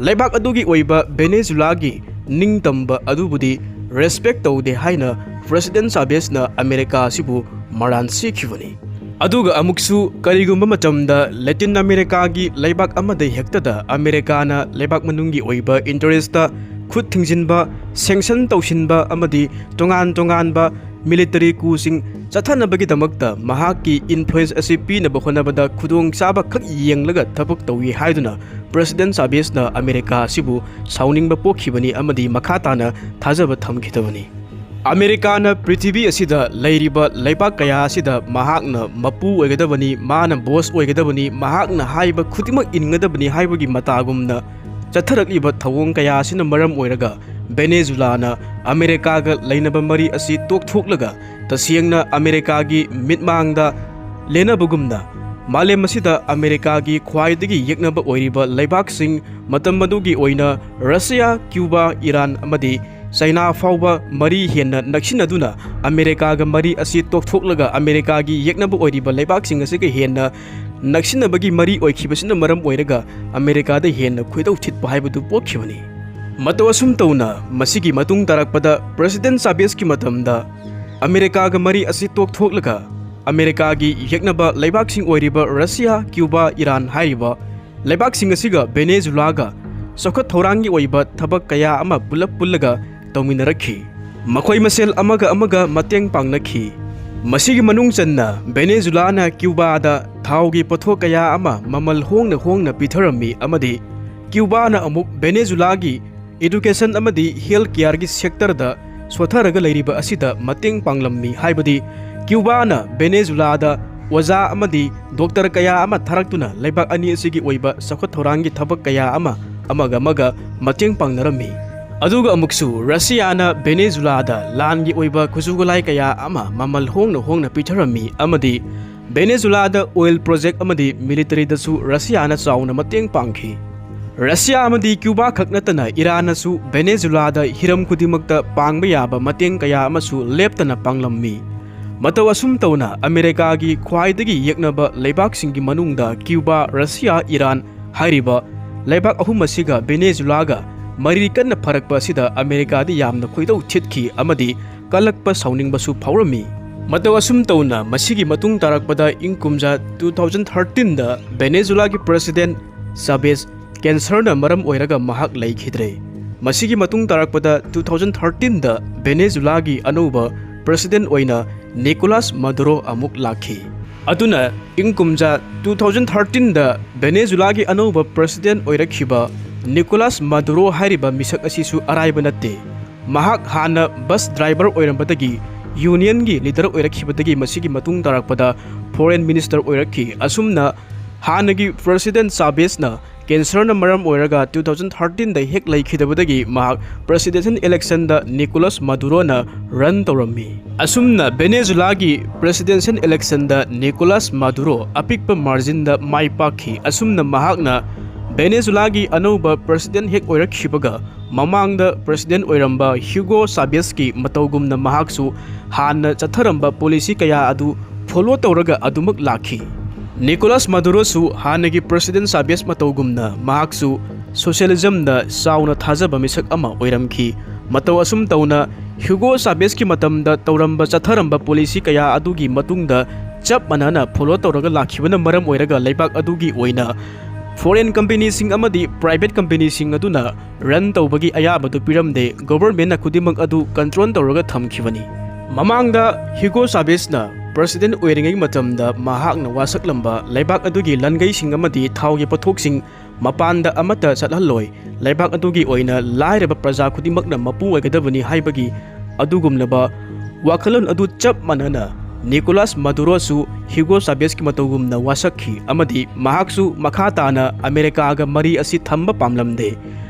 ꯂꯩꯕꯥꯛ ꯑꯗꯨꯒꯤ ꯑꯣꯏꯕ ꯚꯦꯅꯦꯖꯨꯂꯥꯒꯤ ꯅꯤꯡꯇꯝꯕ ꯑꯗꯨꯕꯨꯗꯤ ꯔꯦꯁꯄꯦꯛ ꯇꯧꯗꯦ ꯍꯥꯏꯅ ꯄ꯭ꯔꯦꯁꯤꯗꯦꯟꯠ ꯆꯥꯚꯦꯖꯅ ꯑꯃꯦꯔꯤꯀꯥ ꯑꯁꯤꯕꯨ ꯃꯔꯥꯟ ꯁꯤꯈꯤꯕꯅꯤ꯫ ꯑꯗꯨꯒ ꯑꯃꯨꯛꯁꯨ ꯀꯔꯤꯒꯨꯝꯕ ꯃꯇꯝꯗ ꯂꯦꯇꯤꯟ ꯑꯃꯦꯔꯤꯀꯥꯒꯤ ꯂꯩꯕꯥꯛ ꯑꯃꯗ ꯍꯦꯛꯇꯗ ꯑꯃꯦꯔꯤꯀꯥꯅ ꯂꯩꯕꯥꯛ ꯃꯅꯨꯡꯒꯤ ꯑꯣꯏꯕ ꯏꯟꯇꯔꯦꯁꯇ ꯈꯨꯠ ꯊꯤꯡꯖꯤꯟꯕ, ꯁꯦꯡꯁꯟ ꯇꯧꯁꯤꯟꯕ ꯑꯃꯗꯤ ꯇꯣꯉꯥꯟ ꯇꯣꯉꯥꯟꯕ ꯃꯤꯂꯤꯇꯔꯤ ꯀꯨꯁꯤꯡ ꯆꯠꯊꯅꯕꯒꯤꯗꯃꯛꯇ ꯃꯍꯥꯛꯀꯤ ꯏꯟꯐ꯭ꯂꯨꯌꯦꯟꯁ ꯑꯁꯤ ꯄꯤꯅꯕ ꯍꯣꯠꯅꯕꯗ ꯈꯨꯗꯣꯡꯆꯥꯕ ꯈꯛ ꯌꯦꯡꯂꯒ ꯊꯕꯛ ꯇꯧꯏ ꯍꯥꯏꯗꯨꯅ ꯄ꯭ꯔꯦꯁꯤꯗꯦꯟꯠ ꯆꯥꯚꯦꯖꯅ ꯑꯃꯦꯔꯤꯀꯥ ꯑꯁꯤꯕꯨ ꯁꯥꯎꯅꯤꯡꯕ ꯄꯣꯛꯈꯤꯕꯅꯤ ꯑꯃꯗꯤ ꯃꯈꯥ ꯇꯥꯅ ꯊꯥꯖꯕ ꯊꯝꯈꯤꯗꯕꯅꯤ꯫ ꯑꯃꯦꯔꯤꯀꯥꯅ ꯄ꯭ꯔꯤꯊꯤꯕꯤ ꯑꯁꯤꯗ ꯂꯩꯔꯤꯕ ꯂꯩꯕꯥꯛ ꯀꯌꯥ ꯑꯁꯤꯗ ꯃꯍꯥꯛꯅ ꯃꯄꯨ ꯑꯣꯏꯒꯗꯕꯅꯤ, ꯃꯥꯅ ꯕꯣꯁ ꯑꯣꯏꯒꯗꯕꯅꯤ, ꯃꯍꯥꯛꯅ ꯍꯥꯏꯕ ꯈꯨꯗꯤꯡꯃꯛ ꯏꯟꯒꯗꯕꯅꯤ ꯍꯥꯏꯕꯒꯤ ꯃꯇꯥꯒꯨꯝꯅ ꯆꯠꯊꯔꯛꯂꯤꯕ ꯊꯧꯑꯣꯡ ꯀꯌꯥ ꯑꯁꯤꯅ ꯃꯔꯝ ꯑꯣꯏꯔꯒ ꯚꯦꯅꯦꯖꯨꯂꯥꯅ ꯑꯃꯦꯔꯤꯀꯥꯒ ꯂꯩꯅꯕ ꯃꯔꯤ ꯑꯁꯤ ꯇꯣꯛꯊꯣꯛꯂꯒ ꯇꯁꯦꯡꯅ ꯑꯃꯦꯔꯤꯀꯥꯒꯤ ꯃꯤꯠꯃꯥꯡꯗ ꯂꯦꯟꯅꯕꯒꯨꯝꯅ ꯃꯥꯂꯦꯝ ꯑꯁꯤꯗ ꯑꯃꯦꯔꯤꯀꯥꯒꯤ ꯈ꯭ꯋꯥꯏꯗꯒꯤ ꯌꯦꯛꯅꯕ ꯑꯣꯏꯔꯤꯕ ꯂꯩꯕꯥꯛꯁꯤꯡ, ꯃꯇꯝ ꯑꯗꯨꯒꯤ ꯑꯣꯏꯅ ꯔꯁꯤꯌꯥ, ꯀ꯭ꯌꯨꯕꯥ, ꯏꯔꯥꯟ ꯑꯃꯗꯤ ꯆꯥꯏꯅꯥ ꯐꯥꯎꯕ ꯃꯔꯤ ꯍꯦꯟꯅ ꯅꯛꯁꯤꯟꯅꯗꯨꯅ ꯑꯃꯦꯔꯤꯀꯥꯒ ꯃꯔꯤ ꯑꯁꯤ ꯇꯣꯛꯊꯣꯛꯂꯒ ꯑꯃꯦꯔꯤꯀꯥꯒꯤ ꯌꯦꯛꯅꯕ ꯑꯣꯏꯔꯤꯕ ꯂꯩꯕꯥꯛꯁꯤꯡ ꯑꯁꯤꯒ ꯍꯦꯟꯅ ꯅꯛꯁꯤꯟꯅꯕꯒꯤ ꯃꯔꯤ ꯑꯣꯏꯈꯤꯕꯁꯤꯅ ꯃꯔꯝ ꯑꯣꯏꯔꯒ ꯑꯃꯦꯔꯤꯀꯥꯗ ꯍꯦꯟꯅ ꯈꯣꯏꯗꯧ ꯊꯤꯠꯄ ꯍꯥꯏꯕꯗꯨ ꯄꯣꯛꯈꯤꯕꯅꯤ꯫ ꯃꯇꯧ ꯑꯁꯨꯝ ꯇꯧꯅ ꯃꯁꯤꯒꯤ ꯃꯇꯨꯡ ꯇꯥꯔꯛꯄꯗ ꯄ꯭ꯔꯦꯁꯤꯗꯦꯟꯠ ꯆꯥꯚꯦꯖꯀꯤ ꯃꯇꯝꯗ ꯑꯃꯦꯔꯤꯀꯥꯒ ꯃꯔꯤ ꯑꯁꯤ ꯇꯣꯛꯊꯣꯛꯂꯒ ꯑꯃꯦꯔꯤꯀꯥꯒꯤ ꯌꯦꯛꯅꯕ ꯂꯩꯕꯥꯛꯁꯤꯡ ꯑꯣꯏꯔꯤꯕ ꯔꯁꯤꯌꯥ, ꯀ꯭ꯌꯨꯕꯥ, ꯏꯔꯥꯟ ꯍꯥꯏꯔꯤꯕ ꯂꯩꯕꯥꯛꯁꯤꯡ ꯑꯁꯤꯒ ꯚꯦꯅꯦꯖꯨꯂꯥꯒ ꯆꯥꯎꯈꯠ ꯊꯧꯔꯥꯡꯒꯤ ꯑꯣꯏꯕ ꯊꯕꯛ ꯀꯌꯥ ꯑꯃ ꯄꯨꯂꯞ ꯄꯨꯜꯂꯒ ꯇꯧꯃꯤꯟꯅꯔꯛꯈꯤ꯫ ꯃꯈꯣꯏ ꯃꯁꯦꯜ ꯑꯃꯒ ꯑꯃꯒ ꯃꯇꯦꯡ ꯄꯥꯡꯅꯈꯤ꯫ ꯃꯁꯤꯒꯤ ꯃꯅꯨꯡ ꯆꯟꯅ ꯚꯦꯅꯦꯖꯨꯂꯥꯅ ꯀ꯭ꯌꯨꯕꯥꯗ ꯊꯥꯎꯒꯤ ꯄꯣꯠꯊꯣꯛ ꯀꯌꯥ ꯑꯃ ꯃꯃꯜ ꯍꯣꯡꯅ ꯍꯣꯡꯅ ꯄꯤꯊꯔꯝꯃꯤ ꯑꯃꯗꯤ ꯀ꯭ꯌꯨꯕꯥꯅ ꯑꯃꯨꯛ ꯚꯦꯅꯦꯖꯨꯂꯥꯒꯤ Education ꯑꯃꯗꯤ health careꯒꯤ sectorꯗ ꯁꯣꯊꯔꯒ ꯂꯩꯔꯤꯕ ꯑꯁꯤꯗ ꯃꯇꯦꯡ ꯄꯥꯡꯂꯝꯃꯤ꯫ ꯍꯥꯏꯕꯗꯤ ꯀ꯭ꯌꯨꯕꯥꯅ ꯚꯦꯅꯦꯖꯨꯂꯥꯗ ꯑꯣꯖꯥ ꯑꯃꯗꯤ ꯗꯣꯛꯇꯔ ꯀꯌꯥ ꯑꯃ ꯊꯥꯔꯛꯇꯨꯅ ꯂꯩꯕꯥꯛ ꯑꯅꯤ ꯑꯁꯤꯒꯤ ꯑꯣꯏꯕ ꯆꯥꯎꯈꯠ ꯊꯧꯔꯥꯡꯒꯤ ꯊꯕꯛ ꯀꯌꯥ ꯑꯃ ꯑꯃꯒ ꯑꯃꯒ ꯃꯇꯦꯡ ꯄꯥꯡꯅꯔꯝꯃꯤ꯫ ꯑꯗꯨꯒ ꯑꯃꯨꯛꯁꯨ ꯔꯁꯤꯌꯥꯅ ꯚꯦꯅꯦꯖꯨꯂꯥꯗ ꯂꯥꯟꯒꯤ ꯑꯣꯏꯕ ꯈꯨꯠꯁꯨ ꯈꯨꯠꯂꯥꯏ ꯀꯌꯥ ꯑꯃ ꯃꯃꯜ ꯍꯣꯡꯅ ꯍꯣꯡꯅ ꯄꯤꯊꯔꯝꯃꯤ ꯑꯃꯗꯤ ꯚꯦꯅꯦꯖꯨꯂꯥꯗ oil project ꯑꯃꯗꯤ militaryꯗꯁꯨ ꯔꯁꯤꯌꯥꯅ ꯆꯥꯎꯅ ꯃꯇꯦꯡ ꯄꯥꯡꯈꯤ꯫ ꯔꯁꯤꯌꯥ ꯑꯃꯗꯤ ꯀ꯭ꯌꯨꯕꯥ ꯈꯛ ꯅꯠꯇꯅ ꯏꯔꯥꯟꯅꯁꯨ ꯚꯦꯅꯦꯖꯨꯂꯥꯗ ꯍꯤꯔꯝ ꯈꯨꯗꯤꯡꯃꯛꯇ ꯄꯥꯡꯕ ꯌꯥꯕ ꯃꯇꯦꯡ ꯀꯌꯥ ꯑꯃꯁꯨ ꯂꯦꯞꯇꯅ ꯄꯥꯡꯂꯝꯃꯤ꯫ ꯃꯇꯧ ꯑꯁꯨꯝ ꯇꯧꯅ ꯑꯃꯦꯔꯤꯀꯥꯒꯤ ꯈ꯭ꯋꯥꯏꯗꯒꯤ ꯌꯦꯛꯅꯕ ꯂꯩꯕꯥꯛꯁꯤꯡꯒꯤ ꯃꯅꯨꯡꯗ ꯀ꯭ꯌꯨꯕꯥ, ꯔꯁꯤꯌꯥ, ꯏꯔꯥꯟ ꯍꯥꯏꯔꯤꯕ ꯂꯩꯕꯥꯛ ꯑꯍꯨꯝ ꯑꯁꯤꯒ ꯚꯦꯅꯦꯖꯨꯂꯥꯒ ꯃꯔꯤ ꯀꯟꯅ ꯐꯔꯛꯄ ꯑꯁꯤꯗ ꯑꯃꯦꯔꯤꯀꯥꯗꯤ ꯌꯥꯝꯅ ꯈꯣꯏꯗꯧ ꯊꯤꯠꯈꯤ ꯑꯃꯗꯤ ꯀꯜꯂꯛꯄ ꯁꯥꯎꯅꯤꯡꯕꯁꯨ ꯐꯥꯎꯔꯝꯃꯤ꯫ ꯃꯇꯧ ꯑꯁꯨꯝ ꯇꯧꯅ ꯃꯁꯤꯒꯤ ꯃꯇꯨꯡ ꯇꯥꯔꯛꯄꯗ ꯏꯪ ꯀꯨꯝꯖꯥ two thousand thirteenꯗ ꯚꯦꯅꯦꯖꯨꯂꯥꯒꯤ president ꯆꯥꯕꯦꯖ cancerꯅ ꯃꯔꯝ ꯑꯣꯏꯔꯒ ꯃꯍꯥꯛ ꯂꯩꯈꯤꯗ꯭ꯔꯦ꯫ ꯃꯁꯤꯒꯤ ꯃꯇꯨꯡ ꯇꯥꯔꯛꯄꯗ two thousand thirteenꯗ ꯚꯦꯅꯦꯖꯨꯂꯥꯒꯤ ꯑꯅꯧꯕ president ꯑꯣꯏꯅ ꯅꯤꯀꯣꯂꯥꯁ ꯃꯗꯨꯔꯣ ꯑꯃꯨꯛ ꯂꯥꯛꯈꯤ꯫ ꯑꯗꯨꯅ ꯏꯪ ꯀꯨꯝꯖꯥ two thousand thirteenꯗ ꯚꯦꯅꯦꯖꯨꯂꯥꯒꯤ ꯑꯅꯧꯕ president ꯑꯣꯏꯔꯛꯈꯤꯕ ꯅꯤꯀꯣꯂꯥꯁ ꯃꯗꯨꯔꯣ ꯍꯥꯏꯔꯤꯕ ꯃꯤꯁꯛ ꯑꯁꯤꯁꯨ ꯑꯔꯥꯏꯕ ꯅꯠꯇꯦ꯫ ꯃꯍꯥꯛ ꯍꯥꯟꯅ bus driver ꯑꯣꯏꯔꯝꯕꯗꯒꯤ unionꯒꯤ leader ꯑꯣꯏꯔꯛꯈꯤꯕꯗꯒꯤ ꯃꯁꯤꯒꯤ ꯃꯇꯨꯡ ꯇꯥꯔꯛꯄꯗ foreign minister ꯑꯣꯏꯔꯛꯈꯤ꯫ ꯑꯁꯨꯝꯅ ꯍꯥꯟꯅꯒꯤ president ꯆꯥꯕꯦꯖꯅ cancerꯅ ꯃꯔꯝ ꯑꯣꯏꯔꯒ two thousand thirteenꯗ ꯍꯦꯛ ꯂꯩꯈꯤꯗꯕꯗꯒꯤ ꯃꯍꯥꯛ presidential electionꯗ ꯅꯤꯀꯣꯂꯥꯁ ꯃꯗꯨꯔꯣꯅ run ꯇꯧꯔꯝꯃꯤ꯫ ꯑꯁꯨꯝꯅ ꯚꯦꯅꯦꯖꯨꯂꯥꯒꯤ presidential electionꯗ ꯅꯤꯀꯣꯂꯥꯁ ꯃꯗꯨꯔꯣ ꯑꯄꯤꯛꯄ marginꯗ ꯃꯥꯏ ꯄꯥꯛꯈꯤ꯫ ꯑꯁꯨꯝꯅ ꯃꯍꯥꯛꯅ ꯚꯦꯅꯦꯖꯨꯂꯥꯒꯤ ꯑꯅꯧꯕ president ꯍꯦꯛ ꯑꯣꯏꯔꯛꯈꯤꯕꯒ ꯃꯃꯥꯡꯗ president ꯑꯣꯏꯔꯝꯕ ꯍ꯭ꯌꯨꯒꯣ ꯆꯥꯕꯦꯖꯀꯤ ꯃꯇꯧꯒꯨꯝꯅ ꯃꯍꯥꯛꯁꯨ ꯍꯥꯟꯅ ꯆꯠꯊꯔꯝꯕ policy ꯀꯌꯥ ꯑꯗꯨ follow ꯇꯧꯔꯒ ꯑꯗꯨꯃꯛ ꯂꯥꯛꯈꯤ꯫ ꯅꯤꯀꯣꯂꯥꯁ ꯃꯗꯨꯔꯣꯁꯨ ꯍꯥꯟꯅꯒꯤ president ꯆꯥꯕꯦꯖ ꯃꯇꯧꯒꯨꯝꯅ ꯃꯍꯥꯛꯁꯨ socialismꯗ ꯆꯥꯎꯅ ꯊꯥꯖꯕ ꯃꯤꯁꯛ ꯑꯃ ꯑꯣꯏꯔꯝꯈꯤ꯫ ꯃꯇꯧ ꯑꯁꯨꯝ ꯇꯧꯅ ꯍ꯭ꯌꯨꯒꯣ ꯆꯥꯕꯦꯖꯀꯤ ꯃꯇꯝꯗ ꯇꯧꯔꯝꯕ ꯆꯠꯊꯔꯝꯕ policy ꯀꯌꯥ ꯑꯗꯨꯒꯤ ꯃꯇꯨꯡꯗ ꯆꯞ ꯃꯥꯟꯅꯅ follow ꯇꯧꯔꯒ ꯂꯥꯛꯈꯤꯕꯅ ꯃꯔꯝ ꯑꯣꯏꯔꯒ ꯂꯩꯕꯥꯛ ꯑꯗꯨꯒꯤ ꯑꯣꯏꯅ foreign companyꯁꯤꯡ ꯑꯃꯗꯤ private companyꯁꯤꯡ ꯑꯗꯨꯅ run ꯇꯧꯕꯒꯤ ꯑꯌꯥꯕꯗꯨ ꯄꯤꯔꯝꯗꯦ꯫ Governmentꯅ ꯈꯨꯗꯤꯡꯃꯛ ꯑꯗꯨ control ꯇꯧꯔꯒ ꯊꯝꯈꯤꯕꯅꯤ꯫ ꯃꯃꯥꯡꯗ ꯍ꯭ꯌꯨꯒꯣ ꯆꯥꯕꯦꯖꯅ ꯄ꯭ꯔꯁꯤꯗꯦꯟ ꯑꯣꯏꯔꯤꯉꯩ ꯃꯇꯝꯗ ꯃꯍꯥꯛꯅ ꯋꯥꯁꯛꯂꯝꯕ ꯂꯩꯕꯥꯛ ꯑꯗꯨꯒꯤ ꯂꯟꯒꯩꯁꯤꯡ ꯑꯃꯗꯤ ꯊꯥꯎꯒꯤ ꯄꯣꯠꯊꯣꯛꯁꯤꯡ ꯃꯄꯥꯟꯗ ꯑꯃꯠꯇ ꯆꯠꯍꯜꯂꯣꯏ, ꯂꯩꯕꯥꯛ ꯑꯗꯨꯒꯤ ꯑꯣꯏꯅ ꯂꯥꯏꯔꯕ ꯄ꯭ꯔꯖꯥ ꯈꯨꯗꯤꯡꯃꯛꯅ ꯃꯄꯨ ꯑꯣꯏꯒꯗꯕꯅꯤ ꯍꯥꯏꯕꯒꯤ ꯑꯗꯨꯒꯨꯝꯂꯕ ꯋꯥꯈꯜꯂꯣꯟ ꯑꯗꯨ ꯆꯞ ꯃꯥꯟꯅꯅ ꯅꯤꯀꯣꯂꯥꯁ ꯃꯗꯨꯔꯣꯁꯨ ꯍ꯭ꯌꯨꯒꯣ ꯆꯥꯕꯦꯖꯀꯤ ꯃꯇꯧꯒꯨꯝꯅ ꯋꯥꯁꯛꯈꯤ ꯑꯃꯗꯤ ꯃꯍꯥꯛꯁꯨ ꯃꯈꯥ ꯇꯥꯅ ꯑꯃꯦꯔꯤꯀꯥꯒ ꯃꯔꯤ ꯑꯁꯤ ꯊꯝꯕ ꯄꯥꯝꯂꯝꯗꯦ꯫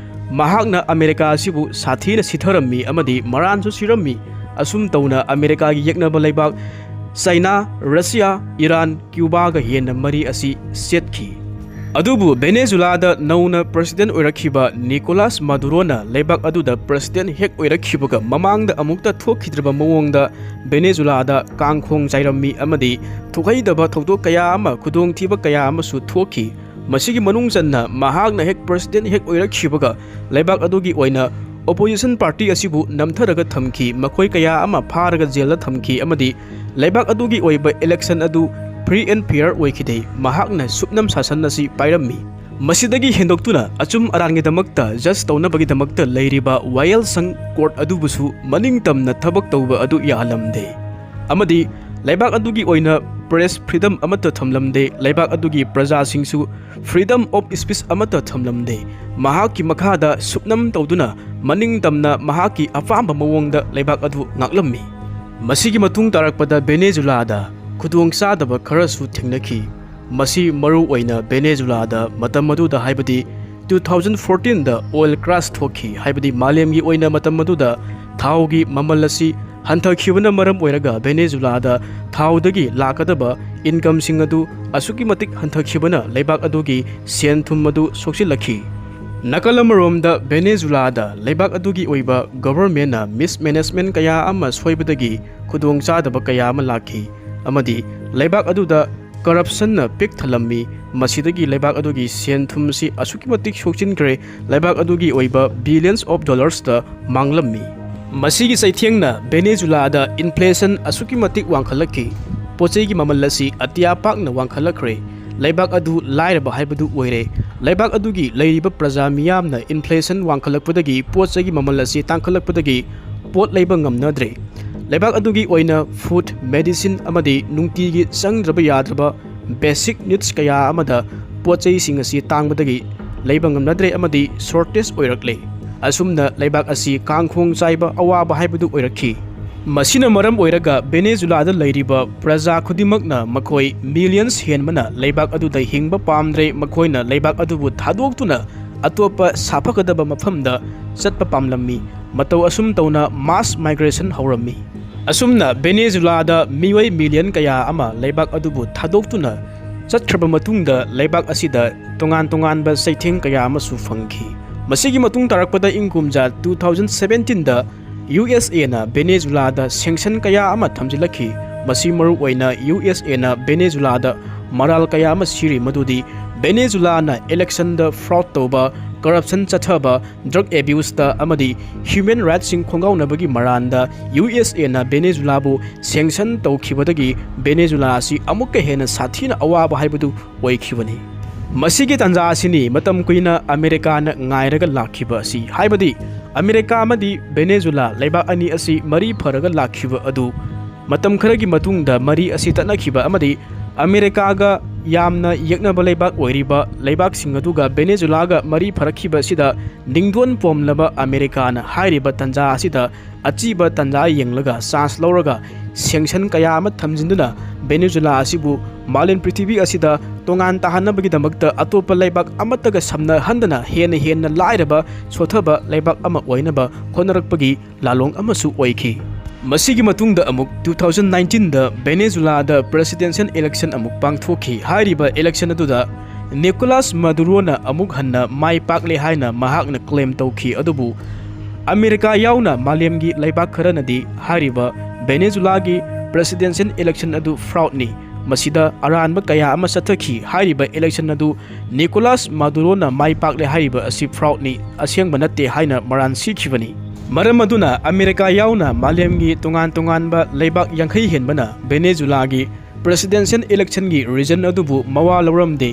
ꯃꯍꯥꯛꯅ ꯑꯃꯦꯔꯤꯀꯥ ꯑꯁꯤꯕꯨ ꯁꯥꯊꯤꯅ ꯁꯤꯊꯔꯝꯃꯤ ꯑꯃꯗꯤ ꯃꯔꯥꯟꯁꯨ ꯁꯤꯔꯝꯃꯤ꯫ ꯑꯁꯨꯝ ꯇꯧꯅ ꯑꯃꯦꯔꯤꯀꯥꯒꯤ ꯌꯦꯛꯅꯕ ꯂꯩꯕꯥꯛ ꯆꯥꯏꯅꯥ, ꯔꯁꯤꯌꯥ, ꯏꯔꯥꯟ, ꯀ꯭ꯌꯨꯕꯥꯒ ꯍꯦꯟꯅ ꯃꯔꯤ ꯑꯁꯤ ꯁꯦꯠꯈꯤ꯫ ꯑꯗꯨꯕꯨ ꯚꯦꯅꯦꯖꯨꯂꯥꯗ ꯅꯧꯅ ꯄ꯭ꯔꯁꯤꯗꯦꯟ ꯑꯣꯏꯔꯛꯈꯤꯕ ꯅꯤꯀꯣꯂꯥꯁ ꯃꯥꯗꯨꯔꯣꯅ ꯂꯩꯕꯥꯛ ꯑꯗꯨꯗ ꯄ꯭ꯔꯁꯤꯗꯦꯟ ꯍꯦꯛ ꯑꯣꯏꯔꯛꯈꯤꯕꯒ ꯃꯃꯥꯡꯗ ꯑꯃꯨꯛꯇ ꯊꯣꯛꯈꯤꯗ꯭ꯔꯕ ꯃꯑꯣꯡꯗ ꯚꯦꯅꯦꯖꯨꯂꯥꯗ ꯀꯥꯡꯈꯣꯡ ꯆꯥꯏꯔꯝꯃꯤ ꯑꯃꯗꯤ ꯊꯣꯛꯍꯩꯗꯕ ꯊꯧꯗꯣꯛ ꯀꯌꯥ ꯑꯃ, ꯈꯨꯗꯣꯡꯊꯤꯕ ꯀꯌꯥ ꯑꯃꯁꯨ ꯊꯣꯛꯈꯤ꯫ ꯃꯁꯤꯒꯤ ꯃꯅꯨꯡ ꯆꯟꯅ ꯃꯍꯥꯛꯅ ꯍꯦꯛ ꯄ꯭ꯔꯁꯤꯗꯦꯟ ꯍꯦꯛ ꯑꯣꯏꯔꯛꯈꯤꯕꯒ ꯂꯩꯕꯥꯛ ꯑꯗꯨꯒꯤ ꯑꯣꯏꯅ ꯑꯣꯄꯣꯖꯤꯁꯟ ꯄꯥꯔꯇꯤ ꯑꯁꯤꯕꯨ ꯅꯝꯊꯔꯒ ꯊꯝꯈꯤ, ꯃꯈꯣꯏ ꯀꯌꯥ ꯑꯃ ꯐꯥꯔꯒ ꯖꯦꯜꯗ ꯊꯝꯈꯤ ꯑꯃꯗꯤ ꯂꯩꯕꯥꯛ ꯑꯗꯨꯒꯤ ꯑꯣꯏꯕ ꯏꯂꯦꯛꯁꯟ ꯑꯗꯨ free and fair ꯑꯣꯏꯈꯤꯗꯦ꯫ ꯃꯍꯥꯛꯅ ꯁꯨꯞꯅꯝ ꯁꯥꯁꯟ ꯑꯁꯤ ꯄꯥꯏꯔꯝꯃꯤ꯫ ꯃꯁꯤꯗꯒꯤ ꯍꯦꯟꯗꯣꯛꯇꯨꯅ ꯑꯆꯨꯝ ꯑꯔꯥꯟꯒꯤꯗꯃꯛꯇ ꯖꯁ ꯇꯧꯅꯕꯒꯤꯗꯃꯛꯇ ꯂꯩꯔꯤꯕ ꯋꯥꯌꯦꯜꯁꯪ ꯀꯣꯔꯠ ꯑꯗꯨꯕꯨꯁꯨ ꯃꯅꯤꯡ ꯇꯝꯅ ꯊꯕꯛ ꯇꯧꯕ ꯑꯗꯨ ꯌꯥꯍꯜꯂꯝꯗꯦ ꯑꯃꯗꯤ ꯂꯩꯕꯥꯛ ꯑꯗꯨꯒꯤ ꯑꯣꯏꯅ ꯄ꯭ꯔꯦꯁ ꯐ꯭ꯔꯤꯗꯝ ꯑꯃꯠꯇ ꯊꯝꯂꯝꯗꯦ꯫ ꯂꯩꯕꯥꯛ ꯑꯗꯨꯒꯤ ꯄ꯭ꯔꯖꯥꯁꯤꯡꯁꯨ freedom of speech ꯑꯃꯠꯇ ꯊꯝꯂꯝꯗꯦ꯫ ꯃꯍꯥꯛꯀꯤ ꯃꯈꯥꯗ ꯁꯨꯞꯅꯝ ꯇꯧꯗꯨꯅ ꯃꯅꯤꯡ ꯇꯝꯅ ꯃꯍꯥꯛꯀꯤ ꯑꯄꯥꯝꯕ ꯃꯑꯣꯡꯗ ꯂꯩꯕꯥꯛ ꯑꯗꯨ ꯉꯥꯛꯂꯝꯃꯤ꯫ ꯃꯁꯤꯒꯤ ꯃꯇꯨꯡ ꯇꯥꯔꯛꯄꯗ ꯚꯦꯅꯦꯖꯨꯂꯥꯗ ꯈꯨꯗꯣꯡꯆꯥꯗꯕ ꯈꯔꯁꯨ ꯊꯦꯡꯅꯈꯤ꯫ ꯃꯁꯤ ꯃꯔꯨ ꯑꯣꯏꯅ ꯚꯦꯅꯦꯖꯨꯂꯥꯗ ꯃꯇꯝ ꯑꯗꯨꯗ, ꯍꯥꯏꯕꯗꯤ two thousand fourteen ꯗ oil crash ꯊꯣꯛꯈꯤ, ꯍꯥꯏꯕꯗꯤ ꯃꯥꯂꯦꯝꯒꯤ ꯑꯣꯏꯅ ꯃꯇꯝ ꯑꯗꯨꯗ ꯊꯥꯎꯒꯤ ꯃꯃꯜ ꯑꯁꯤ ꯍꯟꯊꯈꯤꯕꯅ ꯃꯔꯝ ꯑꯣꯏꯔꯒ ꯚꯦꯅꯦꯖꯨꯂꯥꯗ ꯊꯥꯎꯗꯒꯤ ꯂꯥꯛꯀꯗꯕ ꯏꯟꯀꯝꯁꯤꯡ ꯑꯗꯨ ꯑꯁꯨꯛꯀꯤ ꯃꯇꯤꯛ ꯍꯟꯊꯈꯤꯕꯅ ꯂꯩꯕꯥꯛ ꯑꯗꯨꯒꯤ ꯁꯦꯟ ꯊꯨꯝ ꯑꯗꯨ ꯁꯣꯛꯆꯤꯜꯂꯛꯈꯤ꯫ ꯅꯥꯀꯜ ꯑꯃꯔꯣꯝꯗ ꯚꯦꯅꯦꯖꯨꯂꯥꯗ ꯂꯩꯕꯥꯛ ꯑꯗꯨꯒꯤ ꯑꯣꯏꯕ ꯒꯣꯚꯔꯟꯃꯦꯟꯠꯅ ꯃꯤꯁꯃꯦꯅꯦꯖꯃꯦꯟꯠ ꯀꯌꯥ ꯑꯃ ꯁꯣꯏꯕꯗꯒꯤ ꯈꯨꯗꯣꯡꯆꯥꯗꯕ ꯀꯌꯥ ꯑꯃ ꯂꯥꯛꯈꯤ ꯑꯃꯗꯤ ꯂꯩꯕꯥꯛ ꯑꯗꯨꯗ ꯀꯔꯞꯁꯟꯅ ꯄꯤꯛ ꯊꯜꯂꯝꯃꯤ꯫ ꯃꯁꯤꯗꯒꯤ ꯂꯩꯕꯥꯛ ꯑꯗꯨꯒꯤ ꯁꯦꯟ ꯊꯨꯝꯁꯤ ꯑꯁꯨꯛꯀꯤ ꯃꯇꯤꯛ ꯁꯣꯛꯆꯤꯟꯈ꯭ꯔꯦ, ꯂꯩꯕꯥꯛ ꯑꯗꯨꯒꯤ ꯑꯣꯏꯕ billions of dollarsꯇ ꯃꯥꯡꯂꯝꯃꯤ꯫ ꯃꯁꯤꯒꯤ ꯆꯩꯊꯦꯡꯅ ꯚꯦꯅꯦꯖꯨꯂꯥꯗ ꯏꯟꯐ꯭ꯂꯦꯁꯟ ꯑꯁꯨꯛꯀꯤ ꯃꯇꯤꯛ ꯋꯥꯡꯈꯠꯂꯛꯈꯤ꯫ ꯄꯣꯠ ꯆꯩꯒꯤ ꯃꯃꯜ ꯑꯁꯤ ꯑꯇꯤꯌꯥ ꯄꯥꯛꯅ ꯋꯥꯡꯈꯠꯂꯛꯈ꯭ꯔꯦ꯫ ꯂꯩꯕꯥꯛ ꯑꯗꯨ ꯂꯥꯏꯔꯕ ꯍꯥꯏꯕꯗꯨ ꯑꯣꯏꯔꯦ꯫ ꯂꯩꯕꯥꯛ ꯑꯗꯨꯒꯤ ꯂꯩꯔꯤꯕ ꯄ꯭ꯔꯖꯥ ꯃꯤꯌꯥꯝꯅ ꯏꯟꯐ꯭ꯂꯦꯁꯟ ꯋꯥꯡꯈꯠꯂꯛꯄꯗꯒꯤ ꯄꯣꯠ ꯆꯩꯒꯤ ꯃꯃꯜ ꯑꯁꯤ ꯇꯥꯡꯈꯠꯂꯛꯄꯗꯒꯤ ꯄꯣꯠ ꯂꯩꯕ ꯉꯝꯅꯗ꯭ꯔꯦ꯫ ꯂꯩꯕꯥꯛ ꯑꯗꯨꯒꯤ ꯑꯣꯏꯅ food, medicine ꯑꯃꯗꯤ ꯅꯨꯡꯇꯤꯒꯤ ꯆꯪꯗ꯭ꯔꯕ ꯌꯥꯗ꯭ꯔꯕ basic needs ꯀꯌꯥ ꯑꯃꯗ ꯄꯣꯠ ꯆꯩꯁꯤꯡ ꯑꯁꯤ ꯇꯥꯡꯕꯗꯒꯤ ꯂꯩꯕ ꯉꯝꯅꯗ꯭ꯔꯦ ꯑꯃꯗꯤ shortage ꯑꯣꯏꯔꯛꯂꯦ꯫ ꯑꯁꯨꯝꯅ ꯂꯩꯕꯥꯛ ꯑꯁꯤ ꯀꯥꯡꯈꯣꯡ ꯆꯥꯏꯕ ꯑꯋꯥꯕ ꯍꯥꯏꯕꯗꯨ ꯑꯣꯏꯔꯛꯈꯤ꯫ ꯃꯁꯤꯅ ꯃꯔꯝ ꯑꯣꯏꯔꯒ ꯚꯦꯅꯦꯖꯨꯂꯥꯗ ꯂꯩꯔꯤꯕ ꯄ꯭ꯔꯖꯥ ꯈꯨꯗꯤꯡꯃꯛꯅ ꯃꯈꯣꯏ millions ꯍꯦꯟꯕꯅ ꯂꯩꯕꯥꯛ ꯑꯗꯨꯗ ꯍꯤꯡꯕ ꯄꯥꯝꯗ꯭ꯔꯦ, ꯃꯈꯣꯏꯅ ꯂꯩꯕꯥꯛ ꯑꯗꯨꯕꯨ ꯊꯥꯗꯣꯛꯇꯨꯅ ꯑꯇꯣꯞꯄ ꯁꯥꯐꯒꯗꯕ ꯃꯐꯝꯗ ꯆꯠꯄ ꯄꯥꯝꯂꯝꯃꯤ꯫ ꯃꯇꯧ ꯑꯁꯨꯝ ꯇꯧꯅ mass migration ꯍꯧꯔꯝꯃꯤ꯫ ꯑꯁꯨꯝꯅ ꯚꯦꯅꯦꯖꯨꯂꯥꯗ ꯃꯤꯑꯣꯏ million ꯀꯌꯥ ꯑꯃ ꯂꯩꯕꯥꯛ ꯑꯗꯨꯕꯨ ꯊꯥꯗꯣꯛꯇꯨꯅ ꯆꯠꯈ꯭ꯔꯕ ꯃꯇꯨꯡꯗ ꯂꯩꯕꯥꯛ ꯑꯁꯤꯗ ꯇꯣꯉꯥꯟ ꯇꯣꯉꯥꯟꯕ ꯆꯩꯊꯦꯡ ꯀꯌꯥ ꯑꯃꯁꯨ ꯐꯪꯈꯤ꯫ ꯃꯁꯤꯒꯤ ꯃꯇꯨꯡ ꯇꯥꯔꯛꯄꯗ ꯏꯪ ꯀꯨꯝꯖꯥ two thousand seventeen the U S A ꯅ ꯚꯦꯅꯦꯖꯨꯂꯥꯗ sanction ꯀꯌꯥ ꯑꯃ ꯊꯝꯖꯤꯜꯂꯛꯈꯤ꯫ ꯃꯁꯤ ꯃꯔꯨ ꯑꯣꯏꯅ U S A ꯅ ꯚꯦꯅꯦꯖꯨꯂꯥꯗ ꯃꯔꯥꯜ ꯀꯌꯥ ꯑꯃ ꯁꯤꯔꯤ, ꯃꯗꯨꯗꯤ ꯚꯦꯅꯦꯖꯨꯂꯥꯅ election ꯗ fraud ꯇꯧꯕ, corruption ꯆꯠꯊꯕ, drug abuse ꯇ ꯑꯃꯗꯤ human rights ꯁꯤꯡ ꯈꯣꯡꯒꯥꯎꯅꯕꯒꯤ ꯃꯔꯥꯟꯗ U S A ꯅ ꯚꯦꯅꯦꯖꯨꯂꯥꯕꯨ sanction ꯇꯧꯈꯤꯕꯗꯒꯤ ꯚꯦꯅꯦꯖꯨꯂꯥ ꯑꯁꯤ ꯑꯃꯨꯛꯀ ꯍꯦꯟꯅ ꯁꯥꯊꯤꯅ ꯑꯋꯥꯕ ꯍꯥꯏꯕꯗꯨ ꯑꯣꯏꯈꯤꯕꯅꯤ꯫ ꯃꯁꯤꯒꯤ ꯇꯥꯟꯖꯥ ꯑꯁꯤꯅꯤ ꯃꯇꯝ ꯀꯨꯏꯅ ꯑꯃꯦꯔꯤꯀꯥꯅ ꯉꯥꯏꯔꯒ ꯂꯥꯛꯈꯤꯕ ꯑꯁꯤ, ꯍꯥꯏꯕꯗꯤ ꯑꯃꯦꯔꯤꯀꯥ ꯑꯃꯗꯤ ꯚꯦꯅꯦꯖꯨꯂꯥ ꯂꯩꯕꯥꯛ ꯑꯅꯤ ꯑꯁꯤ ꯃꯔꯤ ꯐꯔꯒ ꯂꯥꯛꯈꯤꯕ ꯑꯗꯨ ꯃꯇꯝ ꯈꯔꯒꯤ ꯃꯇꯨꯡꯗ ꯃꯔꯤ ꯑꯁꯤ ꯇꯠꯅꯈꯤꯕ ꯑꯃꯗꯤ ꯑꯃꯦꯔꯤꯀꯥꯒ ꯌꯥꯝꯅ ꯌꯦꯛꯅꯕ ꯂꯩꯕꯥꯛ ꯑꯣꯏꯔꯤꯕ ꯂꯩꯕꯥꯛꯁꯤꯡ ꯑꯗꯨꯒ ꯚꯦꯅꯦꯖꯨꯂꯥꯒ ꯃꯔꯤ ꯐꯔꯛꯈꯤꯕ ꯑꯁꯤꯗ ꯅꯤꯡꯗꯣꯟ ꯄꯣꯝꯂꯕ ꯑꯃꯦꯔꯤꯀꯥꯅ ꯍꯥꯏꯔꯤꯕ ꯇꯥꯟꯖꯥ ꯑꯁꯤꯗ ꯑꯆꯤꯕ ꯇꯥꯟꯖꯥ ꯌꯦꯡꯂꯒ chance ꯂꯧꯔꯒ sanction ꯀꯌꯥ ꯑꯃ ꯊꯝꯖꯤꯟꯗꯨꯅ ꯚꯦꯅꯦꯖꯨꯂꯥ ꯑꯁꯤꯕꯨ ꯃꯥꯂꯦꯝ ꯄ꯭ꯔꯤꯊꯤꯕꯤ ꯑꯁꯤꯗ ꯇꯣꯉꯥꯟ ꯇꯥꯍꯟꯅꯕꯒꯤꯗꯃꯛꯇ ꯑꯇꯣꯞꯄ ꯂꯩꯕꯥꯛ ꯑꯃꯠꯇꯒ ꯁꯝꯅꯍꯟꯗꯅ ꯍꯦꯟꯅ ꯍꯦꯟꯅ ꯂꯥꯏꯔꯕ ꯁꯣꯠꯊꯕ ꯂꯩꯕꯥꯛ ꯑꯃ ꯑꯣꯏꯅꯕ ꯍꯣꯠꯅꯔꯛꯄꯒꯤ ꯂꯥꯂꯣꯡ ꯑꯃꯁꯨ ꯑꯣꯏꯈꯤ꯫ ꯃꯁꯤꯒꯤ ꯃꯇꯨꯡꯗ ꯑꯃꯨꯛ two thousand nineteen ꯗ ꯚꯦꯅꯦꯖꯨꯂꯥꯗ presidential election ꯑꯃꯨꯛ ꯄꯥꯡꯊꯣꯛꯈꯤ꯫ ꯍꯥꯏꯔꯤꯕ election ꯑꯗꯨꯗ ꯅꯤꯀꯣꯂꯥꯁ ꯃꯗꯨꯔꯣꯅ ꯑꯃꯨꯛ ꯍꯟꯅ ꯃꯥꯏ ꯄꯥꯛꯂꯦ ꯍꯥꯏꯅ ꯃꯍꯥꯛꯅ claim ꯇꯧꯈꯤ꯫ ꯑꯗꯨꯕꯨ ꯑꯃꯦꯔꯤꯀꯥ ꯌꯥꯎꯅ ꯃꯥꯂꯦꯝꯒꯤ ꯂꯩꯕꯥꯛ ꯈꯔꯅꯗꯤ ꯍꯥꯏꯔꯤꯕ ꯚꯦꯅꯦꯖꯨꯂꯥꯒꯤ presidential election ꯑꯗꯨ fraud ꯅꯤ, ꯃꯁꯤꯗ ꯑꯔꯥꯟꯕ ꯀꯌꯥ ꯑꯃ ꯆꯠꯊꯈꯤ, ꯍꯥꯏꯔꯤꯕ election ꯑꯗꯨ ꯅꯤꯀꯣꯂꯥꯁ ꯃꯥꯗꯨꯔꯣꯅ ꯃꯥꯏ ꯄꯥꯛꯂꯦ ꯍꯥꯏꯔꯤꯕ ꯑꯁꯤ fraud ꯅꯤ, ꯑꯁꯦꯡꯕ ꯅꯠꯇꯦ ꯍꯥꯏꯅ ꯃꯔꯥꯟ ꯁꯤꯈꯤꯕꯅꯤ꯫ ꯃꯔꯝ ꯑꯗꯨꯅ ꯑꯃꯦꯔꯤꯀꯥ ꯌꯥꯎꯅ ꯃꯥꯂꯦꯝꯒꯤ ꯇꯣꯉꯥꯟ ꯇꯣꯉꯥꯟꯕ ꯂꯩꯕꯥꯛ ꯌꯥꯡꯈꯩ ꯍꯦꯟꯕꯅ ꯚꯦꯅꯦꯖꯨꯂꯥꯒꯤ presidential election ꯒꯤ result ꯑꯗꯨꯕꯨ ꯃꯋꯥ ꯂꯧꯔꯝꯗꯦ꯫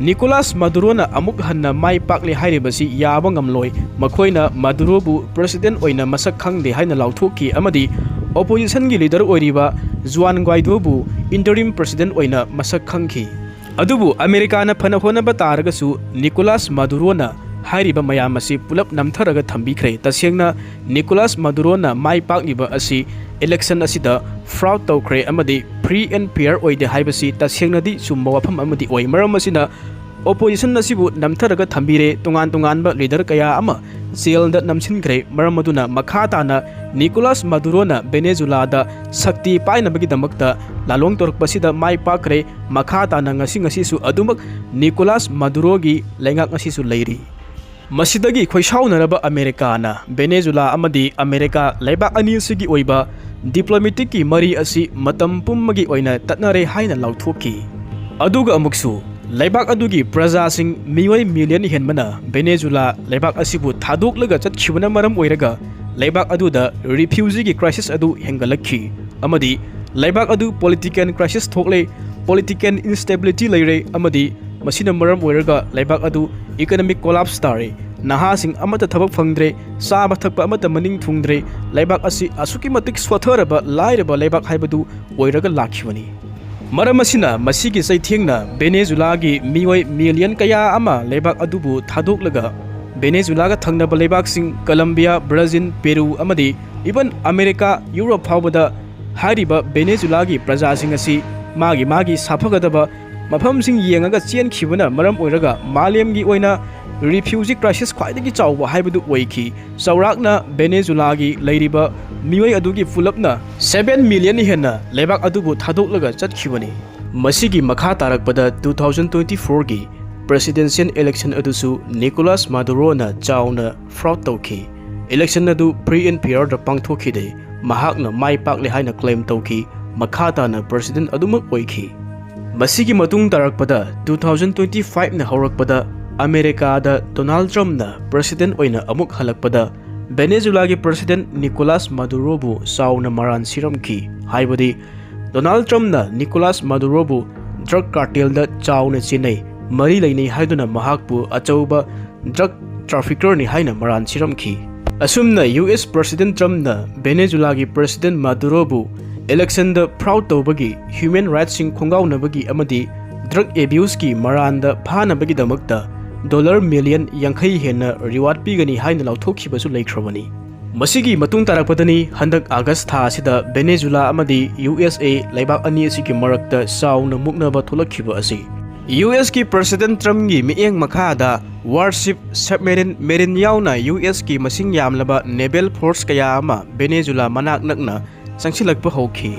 ꯅꯤꯀꯣꯂꯥꯁ ꯃꯥꯗꯨꯔꯣꯅ ꯑꯃꯨꯛ ꯍꯟꯅ ꯃꯥꯏ ꯄꯥꯛꯂꯦ ꯍꯥꯏꯔꯤꯕꯁꯤ ꯌꯥꯕ ꯉꯝꯂꯣꯏ꯫ ꯃꯈꯣꯏꯅ ꯃꯥꯗꯨꯔꯣꯕꯨ president ꯑꯣꯏꯅ ꯃꯁꯛ ꯈꯪꯗꯦ ꯍꯥꯏꯅ ꯂꯥꯎꯊꯣꯛꯈꯤ ꯑꯃꯗꯤ ꯑꯣꯄꯣꯖꯤꯁꯟꯒꯤ ꯂꯤꯗꯔ ꯑꯣꯏꯔꯤꯕ ꯖꯨꯋꯥꯟ ꯒ꯭ꯋꯥꯏꯗꯣꯕꯨ ꯏꯟꯇꯔꯤꯝ ꯄ꯭ꯔꯁꯤꯗꯦꯟꯠ ꯑꯣꯏꯅ ꯃꯁꯛ ꯈꯪꯈꯤ꯫ ꯑꯗꯨꯕꯨ ꯑꯃꯦꯔꯤꯀꯥꯅ ꯐꯅ ꯍꯣꯠꯅꯕ ꯇꯥꯔꯒꯁꯨ ꯅꯤꯀꯣꯂꯥꯁ ꯃꯥꯗꯨꯔꯣꯅ ꯍꯥꯏꯔꯤꯕ ꯃꯌꯥꯝ ꯑꯁꯤ ꯄꯨꯂꯞ ꯅꯝꯊꯔꯒ ꯊꯝꯕꯤꯈ꯭ꯔꯦ꯫ ꯇꯁꯦꯡꯅ ꯅꯤꯀꯣꯂꯥꯁ ꯃꯥꯗꯨꯔꯣꯅ ꯃꯥꯏ ꯄꯥꯛꯂꯤꯕ ꯑꯁꯤ ꯏꯂꯦꯛꯁꯟ ꯑꯁꯤꯗ ꯐ꯭ꯔꯣꯗ ꯇꯧꯈ꯭ꯔꯦ ꯑꯃꯗꯤ ꯐ꯭ꯔꯤ ꯑꯦꯟ ꯐꯤꯌꯔ ꯑꯣꯏꯗꯦ ꯍꯥꯏꯕꯁꯤ ꯇꯁꯦꯡꯅꯗꯤ ꯆꯨꯝꯕ ꯋꯥꯐꯝ ꯑꯃꯗꯤ ꯑꯣꯏ꯫ ꯃꯔꯝ ꯑꯁꯤꯅ ꯑꯣꯄꯣꯖꯤꯁꯟ ꯑꯁꯤꯕꯨ ꯅꯝꯊꯔꯒ ꯊꯝꯕꯤꯔꯦ꯫ ꯇꯣꯉꯥꯟ ꯇꯣꯉꯥꯟꯕ ꯂꯤꯗꯔ ꯀꯌꯥ ꯑꯃ ꯖꯦꯜꯗ ꯅꯝꯁꯤꯟꯈ꯭ꯔꯦ꯫ ꯃꯔꯝ ꯑꯗꯨꯅ ꯃꯈꯥ ꯇꯥꯅ ꯅꯤꯀꯣꯂꯥꯁ ꯃꯥꯗꯨꯔꯣꯅ ꯚꯦꯅꯦꯖꯨꯂꯥꯗ ꯁꯛꯇꯤ ꯄꯥꯏꯅꯕꯒꯤꯗꯃꯛꯇ ꯂꯥꯂꯣꯡ ꯇꯧꯔꯛꯄꯁꯤꯗ ꯃꯥꯏ ꯄꯥꯛꯈ꯭ꯔꯦ꯫ ꯃꯈꯥ ꯇꯥꯅ ꯉꯁꯤ ꯉꯁꯤꯁꯨ ꯑꯗꯨꯃꯛ ꯅꯤꯀꯣꯂꯥꯁ ꯃꯥꯗꯨꯔꯣꯒꯤ ꯂꯩꯉꯥꯛ ꯑꯁꯤꯁꯨ ꯂꯩꯔꯤ꯫ ꯃꯁꯤꯗꯒꯤ ꯈꯣꯏꯁꯥꯎꯅꯔꯕ ꯑꯃꯦꯔꯤꯀꯥꯅ ꯚꯦꯅꯦꯖꯨꯂꯥ ꯑꯃꯗꯤ ꯑꯃꯦꯔꯤꯀꯥ ꯂꯩꯕꯥꯛ ꯑꯅꯤ ꯑꯁꯤꯒꯤ ꯑꯣꯏꯕ ꯗꯤꯄ꯭ꯂꯣꯃꯦꯇꯤꯛꯀꯤ ꯃꯔꯤ ꯑꯁꯤ ꯃꯇꯝ ꯄꯨꯝꯕꯒꯤ ꯑꯣꯏꯅ ꯇꯠꯅꯔꯦ ꯍꯥꯏꯅ ꯂꯥꯎꯊꯣꯛꯈꯤ꯫ ꯑꯗꯨꯒ ꯑꯃꯨꯛꯁꯨ ꯂꯩꯕꯥꯛ ꯑꯗꯨꯒꯤ ꯄ꯭ꯔꯖꯥꯁꯤꯡ ꯃꯤꯑꯣꯏ ꯃꯤꯂꯤꯌꯟ ꯍꯦꯟꯕꯅ ꯚꯦꯅꯦꯖꯨꯂꯥ ꯂꯩꯕꯥꯛ ꯑꯁꯤꯕꯨ ꯊꯥꯗꯣꯛꯂꯒ ꯆꯠꯈꯤꯕꯅ ꯃꯔꯝ ꯑꯣꯏꯔꯒ ꯂꯩꯕꯥꯛ ꯑꯗꯨꯗ ꯔꯤꯐ꯭ꯌꯨꯖꯤꯒꯤ ꯀ꯭ꯔꯥꯏꯁꯤꯁ ꯑꯗꯨ ꯍꯦꯟꯒꯠꯂꯛꯈꯤ ꯑꯃꯗꯤ ꯂꯩꯕꯥꯛ ꯑꯗꯨ ꯄꯣꯂꯤꯇꯤꯀꯦꯜ ꯀ꯭ꯔꯥꯏꯁꯤꯁ ꯊꯣꯛꯂꯦ꯫ ꯄꯣꯂꯤꯇꯤꯀꯦꯜ ꯏꯟꯁꯇꯦꯕꯤꯂꯤꯇꯤ ꯂꯩꯔꯦ ꯑꯃꯗꯤ ꯃꯁꯤꯅ ꯃꯔꯝ ꯑꯣꯏꯔꯒ ꯂꯩꯕꯥꯛ ꯑꯗꯨ ꯏꯀꯣꯅꯣꯃꯤꯛ ꯀꯣꯂꯥꯞꯁ ꯇꯥꯔꯦ꯫ ꯅꯍꯥꯁꯤꯡ ꯑꯃꯠꯇ ꯊꯕꯛ ꯐꯪꯗ꯭ꯔꯦ꯫ ꯆꯥꯕ ꯊꯛꯄ ꯑꯃꯠꯇ ꯃꯅꯤꯡ ꯊꯨꯡꯗ꯭ꯔꯦ꯫ ꯂꯩꯕꯥꯛ ꯑꯁꯤ ꯑꯁꯨꯛꯀꯤ ꯃꯇꯤꯛ ꯁꯣꯠꯊꯔꯕ ꯂꯥꯏꯔꯕ ꯂꯩꯕꯥꯛ ꯍꯥꯏꯕꯗꯨ ꯑꯣꯏꯔꯒ ꯂꯥꯛꯈꯤꯕꯅꯤ꯫ ꯃꯔꯝ ꯑꯁꯤꯅ ꯃꯁꯤꯒꯤ ꯆꯩꯊꯦꯡꯅ ꯚꯦꯅꯦꯖꯨꯂꯥꯒꯤ ꯃꯤꯑꯣꯏ ꯃꯤꯂꯤꯌꯟ ꯀꯌꯥ ꯑꯃ ꯂꯩꯕꯥꯛ ꯑꯗꯨꯕꯨ ꯊꯥꯗꯣꯛꯂꯒ ꯚꯦꯅꯦꯖꯨꯂꯥꯒ ꯊꯪꯅꯕ ꯂꯩꯕꯥꯛꯁꯤꯡ ꯀꯂꯝꯕꯤꯌꯥ, ꯕ꯭ꯔꯥꯖꯤꯜ, ꯄꯦꯔꯨ ꯑꯃꯗꯤ ꯏꯚꯟ ꯑꯃꯦꯔꯤꯀꯥ, ꯌꯨꯔꯣꯞ ꯐꯥꯎꯕꯗ ꯍꯥꯏꯔꯤꯕ ꯚꯦꯅꯦꯖꯨꯂꯥꯒꯤ ꯄ꯭ꯔꯖꯥꯁꯤꯡ ꯑꯁꯤ ꯃꯥꯒꯤ ꯃꯥꯒꯤ ꯁꯥꯐꯒꯗꯕ ꯃꯐꯝꯁꯤꯡ ꯌꯦꯡꯉꯒ ꯆꯦꯟꯈꯤꯕꯅ ꯃꯔꯝ ꯑꯣꯏꯔꯒ ꯃꯥꯂꯦꯝꯒꯤ ꯑꯣꯏꯅ ꯔꯤꯐ꯭ꯌꯨꯖꯤ ꯀ꯭ꯔꯥꯏꯁꯤꯁ ꯈ꯭ꯋꯥꯏꯗꯒꯤ ꯆꯥꯎꯕ ꯍꯥꯏꯕꯗꯨ ꯑꯣꯏꯈꯤ꯫ ꯆꯥꯎꯔꯥꯛꯅ ꯚꯦꯅꯦꯖꯨꯂꯥꯒꯤ ꯂꯩꯔꯤꯕ ꯃꯤꯑꯣꯏ ꯑꯗꯨꯒꯤ ꯄꯨꯂꯞꯅ ꯁꯚꯦꯟ ꯃꯤꯂꯤꯌꯟ ꯍꯦꯟꯅ ꯂꯩꯕꯥꯛ ꯑꯗꯨꯕꯨ ꯊꯥꯗꯣꯛꯂꯒ ꯆꯠꯈꯤꯕꯅꯤ꯫ ꯃꯁꯤꯒꯤ ꯃꯈꯥ ꯇꯥꯔꯛꯄꯗ ꯇꯨ ꯊꯥꯎꯖꯟ ꯇ꯭ꯋꯦꯟꯇꯤ ꯐꯣꯔꯒꯤ ꯄ꯭ꯔꯦꯁꯤꯗꯦꯟꯁꯤꯌꯦꯜ ꯏꯂꯦꯛꯁꯟ ꯑꯗꯨꯁꯨ ꯅꯤꯀꯣꯂꯥꯁ ꯃꯥꯗꯨꯔꯣꯅ ꯆꯥꯎꯅ ꯐ꯭ꯔꯣꯗ ꯇꯧꯈꯤ꯫ ꯏꯂꯦꯛꯁꯟ ꯑꯗꯨ ꯐ꯭ꯔꯤ ꯑꯦꯟ ꯐꯤꯌꯔꯗ ꯄꯥꯡꯊꯣꯛꯈꯤꯗꯦ꯫ ꯃꯍꯥꯛꯅ ꯃꯥꯏ ꯄꯥꯛꯂꯦ ꯍꯥꯏꯅ ꯀ꯭ꯂꯦꯝ ꯇꯧꯈꯤ꯫ ꯃꯈꯥ ꯇꯥꯅ ꯄ꯭ꯔꯦꯁꯤꯗꯦꯟꯠ ꯑꯗꯨꯃꯛ ꯑꯣꯏꯈꯤ꯫ ꯃꯁꯤꯒꯤ ꯃꯇꯨꯡ ꯇꯥꯔꯛꯄꯗ ꯇꯨ ꯊꯥꯎꯖꯟ ꯇ꯭ꯋꯦꯟꯇꯤ ꯐꯥꯏꯚꯅ ꯍꯧꯔꯛꯄꯗ ꯑꯃꯦꯔꯤꯀꯥꯗ ꯗꯣꯅꯥꯜꯗ ꯇ꯭ꯔꯝꯞꯅ ꯄ꯭ꯔꯦꯁꯤꯗꯦꯟꯠ ꯑꯣꯏꯅ ꯑꯃꯨꯛ ꯍꯜꯂꯛꯄꯗ ꯚꯦꯅꯦꯖꯨꯂꯥꯒꯤ ꯄ꯭ꯔꯦꯁꯤꯗꯦꯟꯠ ꯅꯤꯀꯣꯂꯥꯁ ꯃꯥꯗꯨꯔꯣꯕꯨ ꯆꯥꯎꯅ ꯃꯔꯥꯟ ꯁꯤꯔꯝꯈꯤ꯫ ꯍꯥꯏꯕꯗꯤ ꯗꯣꯅꯥꯜꯗ ꯇ꯭ꯔꯝꯞꯅ ꯅꯤꯀꯣꯂꯥꯁ ꯃꯥꯗꯨꯔꯣꯕꯨ ꯗ꯭ꯔꯒ ꯀꯥꯔꯇꯦꯜꯗ ꯆꯥꯎꯅ ꯆꯦꯟꯅꯩ, ꯃꯔꯤ ꯂꯩꯅꯩ ꯍꯥꯏꯗꯨꯅ ꯃꯍꯥꯛꯄꯨ ꯑꯆꯧꯕ ꯗ꯭ꯔꯒ ꯇ꯭ꯔꯥꯐꯤꯀꯔꯅꯤ ꯍꯥꯏꯅ ꯃꯔꯥꯟ ꯁꯤꯔꯝꯈꯤ꯫ ꯑꯁꯨꯝꯅ ꯌꯨ ꯑꯦꯁ President Trumpꯅ ꯚꯦꯅꯦꯖꯨꯂꯥꯒꯤ President Maduroꯕꯨ electionꯗ fraud ꯇꯧꯕꯒꯤ, human rightsꯁꯤꯡ ꯈꯣꯡꯒꯥꯎꯅꯕꯒꯤ ꯑꯃꯗꯤ drug abuseꯀꯤ ꯃꯔꯥꯟꯗ ꯐꯥꯅꯕꯒꯤꯗꯃꯛꯇ dollar million ꯌꯥꯡꯈꯩ ꯍꯦꯟꯅ reward ꯄꯤꯒꯅꯤ ꯍꯥꯏꯅ ꯂꯥꯎꯊꯣꯛꯈꯤꯕꯁꯨ ꯂꯩꯈ꯭ꯔꯕꯅꯤ꯫ ꯃꯁꯤꯒꯤ ꯃꯇꯨꯡ ꯇꯥꯔꯛꯄꯗꯅꯤ ꯍꯟꯗꯛ August ꯊꯥ ꯑꯁꯤꯗ ꯚꯦꯅꯦꯖꯨꯂꯥ ꯑꯃꯗꯤ ꯌꯨ ꯑꯦꯁ ꯑꯦ ꯂꯩꯕꯥꯛ ꯑꯅꯤ ꯑꯁꯤꯒꯤ ꯃꯔꯛꯇ ꯆꯥꯎꯅ ꯃꯨꯛꯅꯕ ꯊꯣꯛꯂꯛꯈꯤꯕ ꯑꯁꯤ꯫ ꯌꯨ ꯑꯦꯁꯀꯤ President Trumpꯀꯤ ꯃꯤꯠꯌꯦꯡ ꯃꯈꯥꯗ warship, submarine, marine ꯌꯥꯎꯅ ꯌꯨ ꯑꯦꯁꯀꯤ ꯃꯁꯤꯡ ꯌꯥꯝꯂꯕ naval force ꯀꯌꯥ ꯑꯃ ꯚꯦꯅꯦꯖꯨꯂꯥ ꯃꯅꯥꯛ ꯅꯛꯅ ꯆꯪꯁꯤꯜꯂꯛꯄ ꯍꯧꯈꯤ꯫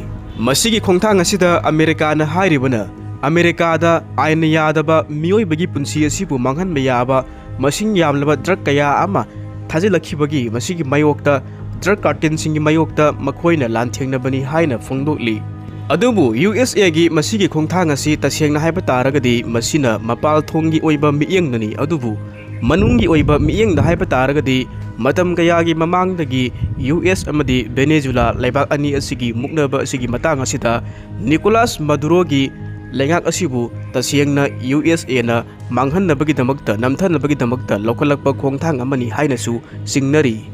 ꯃꯁꯤꯒꯤ ꯈꯣꯡꯊꯥꯡ ꯑꯁꯤꯗ ꯑꯃꯦꯔꯤꯀꯥꯅ ꯍꯥꯏꯔꯤꯕꯅ, ꯑꯃꯦꯔꯤꯀꯥꯗ ꯑꯥꯏꯟꯅ ꯌꯥꯗꯕ ꯃꯤꯑꯣꯏꯕꯒꯤ ꯄꯨꯟꯁꯤ ꯑꯁꯤꯕꯨ ꯃꯥꯡꯍꯟꯕ ꯌꯥꯕ ꯃꯁꯤꯡ ꯌꯥꯝꯂꯕ drug ꯀꯌꯥ ꯑꯃ ꯊꯥꯖꯤꯜꯂꯛꯈꯤꯕꯒꯤ ꯃꯁꯤꯒꯤ ꯃꯥꯌꯣꯛꯇ, drug cartelꯁꯤꯡꯒꯤ ꯃꯥꯌꯣꯛꯇ ꯃꯈꯣꯏꯅ ꯂꯥꯟꯊꯦꯡꯅꯕꯅꯤ ꯍꯥꯏꯅ ꯐꯣꯡꯗꯣꯛꯂꯤ꯫ ꯑꯗꯨꯕꯨ ꯌꯨ ꯑꯦꯁ ꯑꯦꯒꯤ ꯃꯁꯤꯒꯤ ꯈꯣꯡꯊꯥꯡ ꯑꯁꯤ ꯇꯁꯦꯡꯅ ꯍꯥꯏꯕ ꯇꯥꯔꯒꯗꯤ ꯃꯁꯤꯅ ꯃꯄꯥꯜ ꯊꯣꯡꯒꯤ ꯑꯣꯏꯕ ꯃꯤꯠꯌꯦꯡꯅꯅꯤ, ꯑꯗꯨꯕꯨ ꯃꯅꯨꯡꯒꯤ ꯑꯣꯏꯕ ꯃꯤꯠꯌꯦꯡꯗ ꯍꯥꯏꯕ ꯇꯥꯔꯒꯗꯤ ꯃꯇꯝ ꯀꯌꯥꯒꯤ ꯃꯃꯥꯡꯗꯒꯤ ꯌꯨ ꯑꯦꯁ ꯑꯃꯗꯤ ꯚꯦꯅꯦꯖꯨꯂꯥ ꯂꯩꯕꯥꯛ ꯑꯅꯤ ꯑꯁꯤꯒꯤ ꯃꯨꯛꯅꯕ ꯑꯁꯤꯒꯤ ꯃꯇꯥꯡ ꯑꯁꯤꯗ ꯅꯤꯀꯣꯂꯥꯁ ꯃꯗꯨꯔꯣꯒꯤ ꯂꯩꯉꯥꯛ ꯑꯁꯤꯕꯨ ꯇꯁꯦꯡꯅ ꯌꯨ ꯑꯦꯁ ꯑꯦꯅ ꯃꯥꯡꯍꯟꯅꯕꯒꯤꯗꯃꯛꯇ, ꯅꯝꯊꯅꯕꯒꯤꯗꯃꯛꯇ ꯂꯧꯈꯠꯂꯛꯄ ꯈꯣꯡꯊꯥꯡ ꯑꯃꯅꯤ ꯍꯥꯏꯅꯁꯨ ꯆꯤꯡꯅꯔꯤ꯫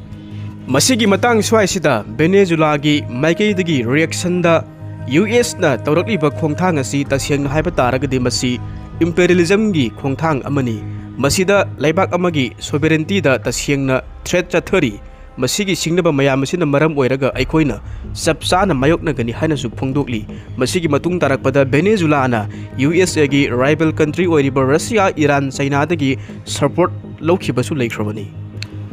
ꯃꯁꯤꯒꯤ ꯃꯇꯥꯡ ꯁ꯭ꯋꯥꯏꯁꯤꯗ ꯚꯦꯅꯦꯖꯨꯂꯥꯒꯤ ꯃꯥꯏꯀꯩꯗꯒꯤ reactionꯗ ꯌꯨ ꯑꯦꯁꯅ ꯇꯧꯔꯛꯂꯤꯕ ꯈꯣꯡꯊꯥꯡ ꯑꯁꯤ ꯇꯁꯦꯡꯅ ꯍꯥꯏꯕ ꯇꯥꯔꯒꯗꯤ ꯃꯁꯤ imperialismꯒꯤ ꯈꯣꯡꯊꯥꯡ ꯑꯃꯅꯤ꯫ ꯃꯁꯤꯗ ꯂꯩꯕꯥꯛ ꯑꯃꯒꯤ sovereigntyꯗ ꯇꯁꯦꯡꯅ threat ꯆꯠꯊꯔꯤ꯫ ꯃꯁꯤꯒꯤ ꯁꯤꯡꯅꯕ ꯃꯌꯥꯝ ꯑꯁꯤꯅ ꯃꯔꯝ ꯑꯣꯏꯔꯒ ꯑꯩꯈꯣꯏꯅ ꯆꯞ ꯆꯥꯅ ꯃꯥꯌꯣꯛꯅꯒꯅꯤ ꯍꯥꯏꯅꯁꯨ ꯐꯣꯡꯗꯣꯛꯂꯤ꯫ ꯃꯁꯤꯒꯤ ꯃꯇꯨꯡ ꯇꯥꯔꯛꯄꯗ ꯚꯦꯅꯦꯖꯨꯂꯥꯅ ꯌꯨ ꯑꯦꯁ ꯑꯦꯒꯤ rival country ꯑꯣꯏꯔꯤꯕ ꯔꯁꯤꯌꯥ, ꯏꯔꯥꯟ, ꯆꯩꯅꯥꯗꯒꯤ support ꯂꯧꯈꯤꯕꯁꯨ ꯂꯩꯈ꯭ꯔꯕꯅꯤ꯫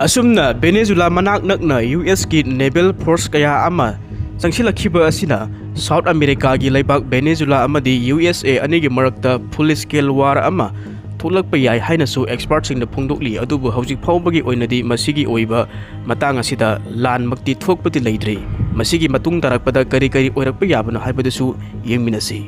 ꯑꯁꯨꯝꯅ ꯚꯦꯅꯦꯖꯨꯂꯥ ꯃꯅꯥꯛ ꯅꯛꯅ ꯌꯨ ꯑꯦꯁꯀꯤ naval force ꯀꯌꯥ ꯑꯃ ꯆꯪꯁꯤꯜꯂꯛꯈꯤꯕ ꯑꯁꯤꯅ South Americaꯒꯤ ꯂꯩꯕꯥꯛ ꯚꯦꯅꯦꯖꯨꯂꯥ ꯑꯃꯗꯤ ꯌꯨ ꯑꯦꯁ ꯑꯦ ꯑꯅꯤꯒꯤ ꯃꯔꯛꯇ full scale war ꯑꯃ ꯊꯣꯛꯂꯛꯄ ꯌꯥꯏ ꯍꯥꯏꯅꯁꯨ expertꯁꯤꯡꯅ ꯐꯣꯡꯗꯣꯛꯂꯤ꯫ ꯑꯗꯨꯕꯨ ꯍꯧꯖꯤꯛ ꯐꯥꯎꯕꯒꯤ ꯑꯣꯏꯅꯗꯤ ꯃꯁꯤꯒꯤ ꯑꯣꯏꯕ ꯃꯇꯥꯡ ꯑꯁꯤꯗ ꯂꯥꯟꯃꯛꯇꯤ ꯊꯣꯛꯄꯗꯤ ꯂꯩꯇ꯭ꯔꯤ꯫ ꯃꯁꯤꯒꯤ ꯃꯇꯨꯡ ꯇꯥꯔꯛꯄꯗ ꯀꯔꯤ ꯀꯔꯤ ꯑꯣꯏꯔꯛꯄ ꯌꯥꯕꯅꯣ ꯍꯥꯏꯕꯗꯨꯁꯨ ꯌꯦꯡꯃꯤꯟꯅꯁꯤ꯫